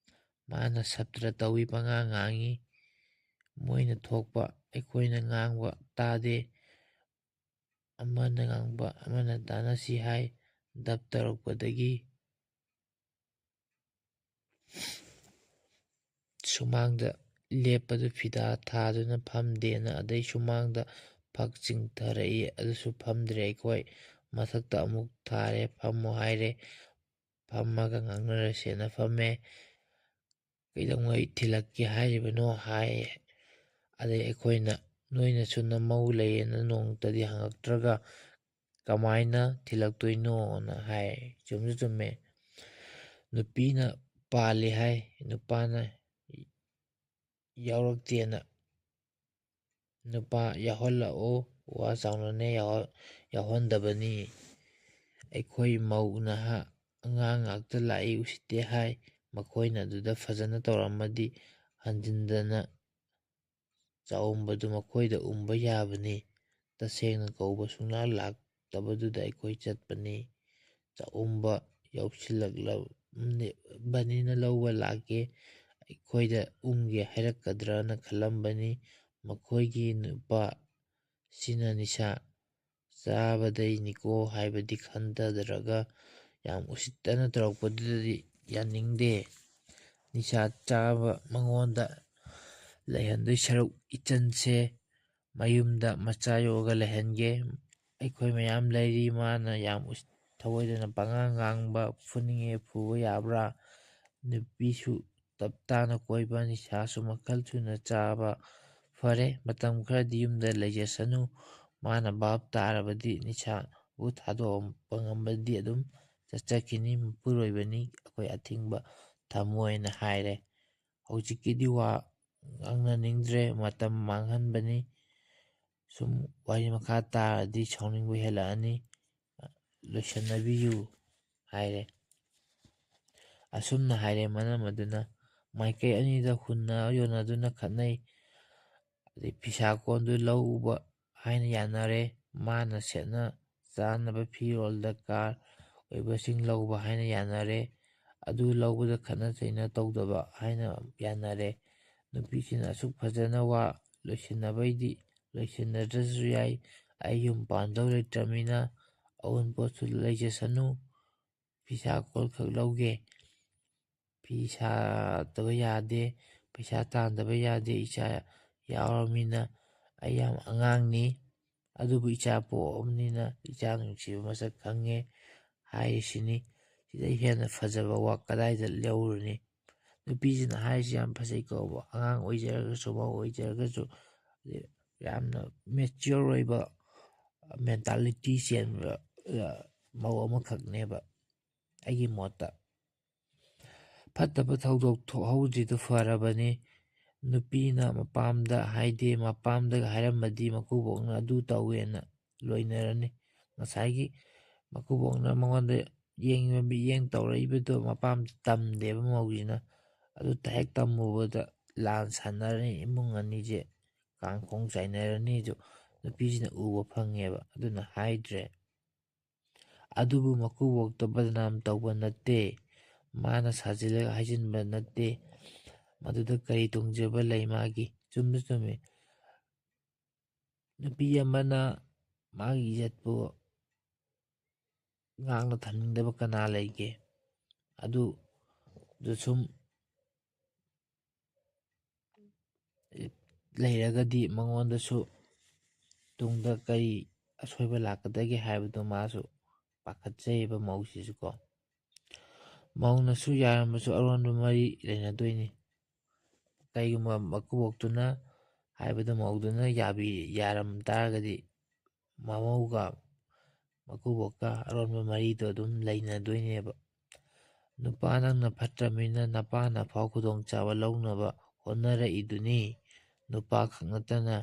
ꯃꯥꯅ ꯁꯞꯇ꯭ꯔ ꯇꯧꯏ, ꯄꯉꯥꯡ ꯉꯥꯡꯉꯤ꯫ ꯃꯣꯏꯅ ꯊꯣꯛꯄ ꯑꯩꯈꯣꯏꯅ ꯉꯥꯡꯕ ꯇꯥꯗꯦ꯫ ꯑꯃꯅ ꯉꯥꯡꯕ ꯑꯃꯅ ꯇꯥꯟꯅꯁꯤ ꯍꯥꯏ꯫ ꯗꯞ ꯇꯧꯔꯛꯄꯗꯒꯤ ꯁꯨꯃꯥꯡꯗ ꯂꯦꯞꯄꯗꯨ ꯐꯤꯗꯥ ꯊꯥꯗꯨꯅ ꯐꯝꯗꯦꯅ, ꯑꯗꯩ ꯁꯨꯃꯥꯡꯗ ꯐꯛ ꯆꯤꯡꯊꯔꯛꯏ, ꯑꯗꯨꯁꯨ ꯐꯝꯗ꯭ꯔꯦ ꯑꯩꯈꯣꯏ꯫ ꯃꯊꯛꯇ ꯑꯃꯨꯛ ꯊꯥꯔꯦ, ꯐꯝꯃꯣ ꯍꯥꯏꯔꯦ꯫ ꯐꯝꯃꯒ ꯉꯥꯡꯅꯔꯁꯦꯅ ꯐꯝꯃꯦ꯫ "ꯀꯩꯗꯧꯉꯩ ꯊꯤꯜꯂꯛꯀꯦ ꯍꯥꯏꯔꯤꯕꯅꯣ?" ꯍꯥꯏ꯫ ꯑꯗꯩ ꯑꯩꯈꯣꯏꯅ, "ꯅꯣꯏꯅꯁꯨ ꯅꯃꯧ ꯂꯩꯌꯦꯅ ꯅꯣꯡꯃꯇꯗꯤ ꯍꯪꯉꯛꯇ꯭ꯔꯒ ꯀꯃꯥꯏꯅ ꯊꯤꯜꯂꯛꯇꯣꯏꯅꯣꯅ?" ꯍꯥꯏ꯫ ꯆꯨꯝꯁꯨ ꯆꯨꯝꯃꯦ꯫ ꯅꯨꯄꯤꯅ ꯄꯥꯜꯂꯤ ꯍꯥꯏ, ꯅꯨꯄꯥꯅ ꯌꯥꯎꯔꯛꯇꯦꯅ꯫ ꯅꯨꯄꯥ ꯌꯥꯎꯍꯜꯂꯛꯑꯣ, ꯋꯥ ꯆꯥꯎꯅꯅꯦ ꯌꯥꯎꯍ-, ꯌꯥꯎꯍꯟꯗꯕꯅꯤ꯫ ꯑꯩꯈꯣꯏ ꯃꯧ ꯅꯍꯥ ꯑꯉꯥꯡ ꯉꯥꯛꯇ ꯂꯥꯛꯏ ꯎꯁꯤꯠꯇꯦ ꯍꯥꯏ꯫ ꯃꯈꯣꯏꯅ ꯑꯗꯨꯗ ꯐꯖꯅ ꯇꯧꯔꯝꯃꯗꯤ ꯍꯟꯖꯤꯟꯗꯅ ꯆꯥꯛꯎꯝꯕꯗꯨ ꯃꯈꯣꯏꯗ ꯎꯝꯕ ꯌꯥꯕꯅꯤ꯫ ꯇꯁꯦꯡꯅ ꯀꯧꯕ ꯁꯨꯡꯂꯥꯛ ꯂꯥꯛꯇꯕꯗꯨꯗ ꯑꯩꯈꯣꯏ ꯆꯠꯄꯅꯤ꯫ ꯆꯥꯛꯎꯝꯕ ꯌꯥꯎꯁꯤꯜꯂꯛꯂꯕꯅꯤꯅ ꯂꯧꯕ ꯂꯥꯛꯀꯦ, ꯑꯩꯈꯣꯏꯗ ꯎꯝꯒꯦ ꯍꯥꯏꯔꯛꯀꯗ꯭ꯔꯅ ꯈꯜꯂꯝꯕꯅꯤ꯫ ꯃꯈꯣꯏꯒꯤ ꯅꯨꯄꯥꯁꯤꯅ ꯅꯤꯁꯥ ꯆꯥꯕꯗꯩꯅꯤꯀꯣ ꯍꯥꯏꯕꯗꯤ ꯈꯟꯊꯗ꯭ꯔꯒ ꯌꯥꯝ ꯎꯁꯤꯠꯇꯅ ꯇꯧꯔꯛꯄꯗꯨꯗꯗꯤ ꯌꯥꯅꯤꯡꯗꯦ꯫ ꯅꯤꯁꯥ ꯆꯥꯕ ꯃꯉꯣꯟꯗ ꯂꯩꯍꯟꯗꯣꯏ ꯁꯔꯨꯛ ꯏꯆꯟꯁꯦ ꯃꯌꯨꯝꯗ ꯃꯆꯥ ꯌꯣꯛꯑꯒ ꯂꯩꯍꯟꯒꯦ꯫ ꯑꯩꯈꯣꯏ ꯃꯌꯥꯝ ꯂꯩꯔꯤ, ꯃꯥꯅ ꯌꯥꯝ ꯎꯁ-, ꯊꯑꯣꯏꯗꯅ ꯄꯉꯥꯡ ꯉꯥꯡꯕ, ꯐꯨꯅꯤꯡꯉꯦ, ꯐꯨꯕ ꯌꯥꯕ꯭ꯔꯥ? ꯅꯨꯄꯤꯁꯨ ꯇꯞ ꯇꯥꯅ ꯀꯣꯏꯕ, ꯅꯤꯁꯥꯁꯨ ꯃꯈꯜ ꯁꯨꯅ ꯆꯥꯕ꯫ ꯐꯔꯦ, ꯃꯇꯝ ꯈꯔꯗꯤ ꯌꯨꯝꯗ ꯂꯩꯖꯁꯅꯨ꯫ ꯃꯥꯅ ꯚꯥꯞ ꯇꯥꯔꯕꯗꯤ ꯅꯤꯁꯥꯕꯨ ꯊꯥꯗꯣꯛꯄ ꯉꯝꯕꯗꯤ ꯑꯗꯨꯝ ꯆꯠꯆꯈꯤꯅꯤ꯫ ꯃꯄꯨꯔꯣꯏꯕꯅꯤ, ꯑꯩꯈꯣꯏ ꯑꯊꯤꯡꯕ ꯊꯝꯃꯣꯏꯅ ꯍꯥꯏꯔꯦ꯫ ꯍꯧꯖꯤꯛꯀꯤꯗꯤ ꯋꯥ ꯉꯥꯡꯅꯅꯤꯡꯗ꯭ꯔꯦ, ꯃꯇꯝ ꯃꯥꯡꯍꯟꯕꯅꯤ꯫ ꯁꯨꯝ ꯋꯥꯔꯤ ꯃꯈꯥ ꯇꯥꯔꯗꯤ ꯁꯥꯎꯅꯤꯡꯕ ꯍꯦꯜꯂꯛꯑꯅꯤ꯫ ꯂꯣꯏꯁꯟꯅꯕꯤꯌꯨ ꯍꯥꯏꯔꯦ꯫ ꯑꯁꯨꯝꯅ ꯍꯥꯏꯔꯦ ꯃꯅꯝ ꯑꯗꯨꯅ꯫ ꯃꯥꯏꯀꯩ ꯑꯅꯤꯗ ꯍꯨꯟꯅ ꯌꯣꯟꯅꯗꯨꯅ ꯈꯠꯅꯩ꯫ ꯑꯗꯩ ꯐꯤꯁꯥ ꯀꯣꯟꯗꯨ ꯂꯧꯕ ꯍꯥꯏꯅ ꯌꯥꯅꯔꯦ꯫ ꯃꯥꯅ ꯁꯦꯠꯅ ꯆꯥꯅꯕ ꯐꯤꯔꯣꯜ ꯗꯔꯀꯥꯔ ꯑꯣꯏꯕꯁꯤꯡ ꯂꯧꯕ ꯍꯥꯏꯅ ꯌꯥꯅꯔꯦ꯫ ꯑꯗꯨ ꯂꯧꯕꯗ ꯈꯠꯅ ꯆꯩꯅ ꯇꯧꯗꯕ ꯍꯥꯏꯅ ꯌꯥꯅꯔꯦ꯫ ꯅꯨꯄꯤꯁꯤꯡꯅ ꯑꯁꯨꯛ ꯐꯖꯅ ꯋꯥ ꯂꯣꯏꯁꯤꯟꯅꯕꯩꯗꯤ ꯂꯣꯏꯁꯤꯟꯅꯗ꯭ꯔꯁꯨ ꯌꯥꯏ꯫ ꯑꯩ ꯌꯨꯝ ꯄꯥꯟꯗꯧ ꯂꯩꯇ꯭ꯔꯕꯅꯤꯅ ꯑꯎꯟꯄꯣꯠꯁꯨ ꯂꯩꯖꯁꯅꯨ꯫ ꯐꯤꯁꯥ ꯀꯣꯜꯈꯛ ꯂꯧꯒꯦ꯫ ꯐꯤ ꯁꯥꯗꯕ ꯌꯥꯗꯦ, ꯄꯩꯁꯥ ꯇꯥꯟꯗꯕ ꯌꯥꯗꯦ, ꯏꯆꯥ ꯌꯥꯎꯔꯃꯤꯅ ꯑꯩ ꯌꯥꯝ ꯑꯉꯥꯡꯅꯤ, ꯑꯗꯨꯕꯨ ꯏꯆꯥ ꯄꯣꯛꯑꯕꯅꯤꯅ ꯏꯆꯥ ꯅꯨꯡꯁꯤꯕ ꯃꯁꯛ ꯈꯪꯉꯦ ꯍꯥꯏꯔꯤꯁꯤꯅꯤ꯫ ꯁꯤꯗꯩ ꯍꯦꯟꯅ ꯐꯖꯕ ꯋꯥ ꯀꯗꯥꯏꯗ ꯂꯧꯔꯨꯅꯤ? ꯅꯨꯄꯤꯁꯤꯅ ꯍꯥꯏꯔꯤꯁꯤ ꯌꯥꯝ ꯐꯖꯩꯀꯣ꯫ ꯑꯉꯥꯡ ꯑꯣꯏꯖꯔꯒꯁꯨ, ꯃꯧ ꯑꯣꯏꯖꯔꯒꯁꯨ, ꯌꯥꯝꯅ mature ꯑꯣꯏꯕ, mentality ꯆꯦꯟꯕ, ꯑ, ꯃꯧ ꯑꯃꯈꯛꯅꯦꯕ ꯑꯩꯒꯤ ꯃꯣꯠꯇ꯫ ꯐꯠꯇꯕ ꯊꯧꯗꯣꯛ ꯊꯣꯛꯍꯧꯗ꯭ꯔꯤꯗꯨ ꯐꯔꯕꯅꯤ꯫ ꯅꯨꯄꯤꯅ ꯃꯄꯥꯝꯗ ꯍꯥꯏꯗꯦ, ꯃꯄꯥꯝꯗꯒ ꯍꯥꯏꯔꯝꯃꯗꯤ ꯃꯀꯨꯕꯣꯛꯅ ꯑꯗꯨ ꯇꯧꯋꯦꯅ ꯂꯣꯏꯅꯔꯅꯤ꯫ ꯉꯁꯥꯏꯒꯤ ꯃꯀꯨꯕꯣꯛꯅ ꯃꯉꯣꯟꯗ ꯌꯦꯡꯉꯤꯕ ꯃꯤꯠꯌꯦꯡ ꯇꯧꯔꯛꯏꯕꯗꯣ ꯃꯄꯥꯝꯗ ꯇꯝꯗꯦꯕ ꯃꯧꯁꯤꯅ꯫ ꯑꯗꯨ ꯍꯦꯛ ꯇꯝꯃꯨꯕꯗ ꯂꯥꯟ ꯁꯥꯟꯅꯔꯅꯤ, ꯏꯃꯨꯡ ꯑꯅꯤꯁꯦ ꯀꯥꯡꯈꯣꯡ ꯆꯥꯏꯅꯔꯅꯤꯗꯨ ꯅꯨꯄꯤꯁꯤꯅ ꯎꯕ ꯐꯪꯉꯦꯕ, ꯑꯗꯨꯅ ꯍꯥꯏꯗ꯭ꯔꯦ꯫ ꯑꯗꯨꯕꯨ ꯃꯀꯨꯕꯣꯛꯇ ꯕꯗꯅꯥꯝ ꯇꯧꯕ ꯅꯠꯇꯦ, ꯃꯥꯅ ꯁꯥꯖꯤꯜꯂꯒ ꯍꯥꯏꯖꯤꯟꯕ ꯅꯠꯇꯦ꯫ ꯃꯗꯨꯗ ꯀꯔꯤ ꯇꯣꯡꯖꯕ ꯂꯩ ꯃꯥꯒꯤ? ꯆꯨꯝꯁꯨ ꯆꯨꯝꯃꯤ꯫ ꯅꯨꯄꯤ ꯑꯃꯅ ꯃꯥꯒꯤ ꯏꯖꯠꯄꯨ ꯉꯥꯛꯅ ꯊꯝꯅꯤꯡꯗꯕ ꯀꯅꯥ ꯂꯩꯒꯦ? ꯑꯗꯨꯗ ꯁꯨꯝ ꯂꯩꯔꯒꯗꯤ ꯃꯉꯣꯟꯗꯁꯨ ꯇꯨꯡꯗ ꯀꯔꯤ ꯑꯁꯣꯏꯕ ꯂꯥꯛꯀꯗꯒꯦ ꯍꯥꯏꯕꯗꯣ ꯃꯥꯁꯨ ꯄꯥꯈꯠꯆꯩꯌꯦꯕ ꯃꯧꯁꯤꯁꯨꯀꯣ꯫ ꯃꯧꯅꯁꯨ ꯌꯥꯔꯝꯕꯁꯨ ꯑꯔꯣꯟꯕ ꯃꯔꯤ ꯂꯩꯅꯗꯣꯏꯅꯤ꯫ ꯀꯩꯒꯨꯝꯕ ꯃꯀꯨꯕꯣꯛꯇꯨꯅ ꯍꯥꯏꯕꯗꯣ ꯃꯧꯗꯨꯅ ꯌꯥꯕꯤ-, ꯌꯥꯔꯝ ꯇꯥꯔꯒꯗꯤ ꯃꯃꯧꯒ ꯃꯀꯨꯕꯣꯛꯀ ꯑꯔꯣꯟꯕ ꯃꯔꯤꯗꯣ ꯑꯗꯨꯝ ꯂꯩꯅꯗꯣꯏꯅꯦꯕ꯫ ꯅꯨꯄꯥ ꯅꯪꯅ ꯐꯠꯇ꯭ꯔꯃꯤꯅ ꯅꯄꯥꯅ ꯐꯥꯎ ꯈꯨꯗꯣꯡꯆꯥꯕ ꯂꯧꯅꯕ ꯍꯣꯠꯅꯔꯛꯏꯗꯨꯅꯤ꯫ ꯅꯨꯄꯥ ꯈꯛ ꯅꯠꯇꯅ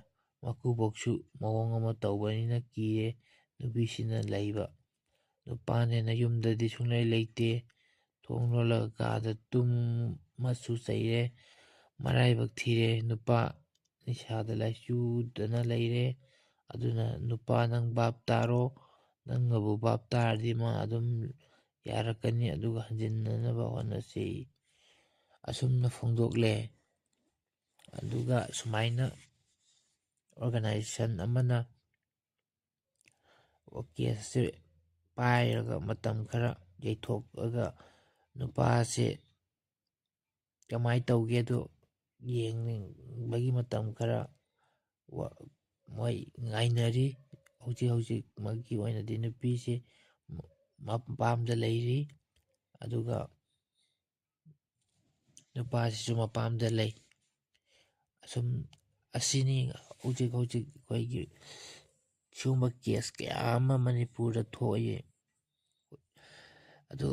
ꯃꯀꯨꯕꯣꯛꯁꯨ ꯃꯑꯣꯡ ꯑꯃ ꯇꯧꯕꯅꯤꯅ ꯀꯤꯔꯦ ꯅꯨꯄꯤꯁꯤꯅ ꯂꯩꯕ꯫ ꯅꯨꯄꯥꯅꯦꯅ ꯌꯨꯝꯗꯗꯤ ꯁꯨꯡꯂꯩ ꯂꯩꯇꯦ꯫ ꯊꯣꯡ ꯂꯣꯜꯂꯒ ꯀꯥꯗ ꯇꯨꯝꯃꯁꯨ ꯆꯩꯔꯦ꯫ ꯃꯔꯥꯏꯕꯛ ꯊꯤꯔꯦ ꯅꯨꯄꯥ꯫ ꯅꯤꯁꯥꯗ ꯂꯥꯏꯆꯨꯗꯅ ꯂꯩꯔꯦ꯫ ꯑꯗꯨꯅ ꯅꯨꯄꯥ ꯅꯪ ꯚꯥꯞ ꯇꯥꯔꯣ꯫ ꯅꯪꯅꯕꯨ ꯚꯥꯞ ꯇꯥꯔꯗꯤ ꯃꯥ ꯑꯗꯨꯝ ꯌꯥꯔꯛꯀꯅꯤ, ꯑꯗꯨꯒ ꯍꯟꯖꯤꯟꯅꯅꯕ ꯍꯣꯠꯅꯁꯤ꯫ ꯑꯁꯨꯝꯅ ꯐꯣꯡꯗꯣꯛꯂꯦ꯫ ꯑꯗꯨꯒ ꯁꯨꯃꯥꯏꯅ organization ꯑꯃꯅ case ꯑꯁꯤ ꯄꯥꯏꯔꯒ ꯃꯇꯝ ꯈꯔ ꯌꯩꯊꯣꯛꯑꯒ ꯅꯨꯄꯥꯁꯦ ꯀꯃꯥꯏꯅ ꯇꯧꯒꯦꯗꯣ ꯌꯦꯡꯅꯤꯡꯕꯒꯤ ꯃꯇꯝ ꯈꯔ ꯋꯥ-, ꯃꯣꯏ ꯉꯥꯏꯅꯔꯤ꯫ ꯍꯧꯖꯤꯛ ꯍꯧꯖꯤꯛꯃꯛꯀꯤ ꯑꯣꯏꯅꯗꯤ ꯅꯨꯄꯤꯁꯦ ꯃ-, ꯃꯄꯥꯝꯗ ꯂꯩꯔꯤ, ꯑꯗꯨꯒ ꯅꯨꯄꯥꯁꯤꯁꯨ ꯃꯄꯥꯝꯗ ꯂꯩ꯫ ꯑꯁꯨꯝ, ꯑꯁꯤꯅꯤ ꯍꯧꯖꯤꯛ ꯍꯧꯖꯤꯛ ꯑꯩꯈꯣꯏꯒꯤ ꯁꯤꯒꯨꯝꯕ ꯀꯦꯁ ꯀꯌꯥ ꯑꯃ ꯃꯅꯤꯄꯨꯔꯗ ꯊꯣꯛꯏ꯫ ꯑꯗꯨ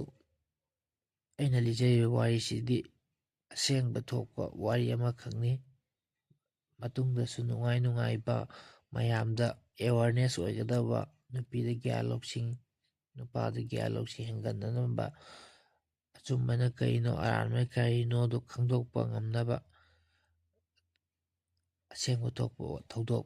ꯑꯩꯅ ꯂꯤꯖꯔꯤꯕ ꯋꯥꯔꯤꯁꯤꯗꯤ ꯑꯁꯦꯡꯕ ꯊꯣꯛꯄ ꯋꯥꯔꯤ ꯑꯃꯈꯛꯅꯤ꯫ ꯃꯇꯨꯡꯗꯁꯨ ꯅꯨꯡꯉꯥꯏ ꯅꯨꯡꯉꯥꯏꯕ, ꯃꯌꯥꯝꯗ ꯑꯦꯋꯥꯔꯅꯦꯁ ꯑꯣꯏꯒꯗꯕ, ꯅꯨꯄꯤꯗ ꯒ꯭ꯌꯥꯟ ꯂꯧꯁꯤꯡ, ꯅꯨꯄꯥꯗ ꯒ꯭ꯌꯥꯟ ꯂꯧꯁꯤꯡ ꯍꯦꯟꯒꯠꯅꯅꯕ, ꯑꯆꯨꯝꯕꯅ ꯀꯔꯤꯅꯣ, ꯑꯔꯥꯟꯕꯅ ꯀꯔꯤꯅꯣꯗꯣ ꯈꯪꯗꯣꯛꯄ ꯉꯝꯅꯕ ꯑꯁꯦꯡꯕ ꯊꯣꯛꯄ ꯊꯧꯗꯣꯛ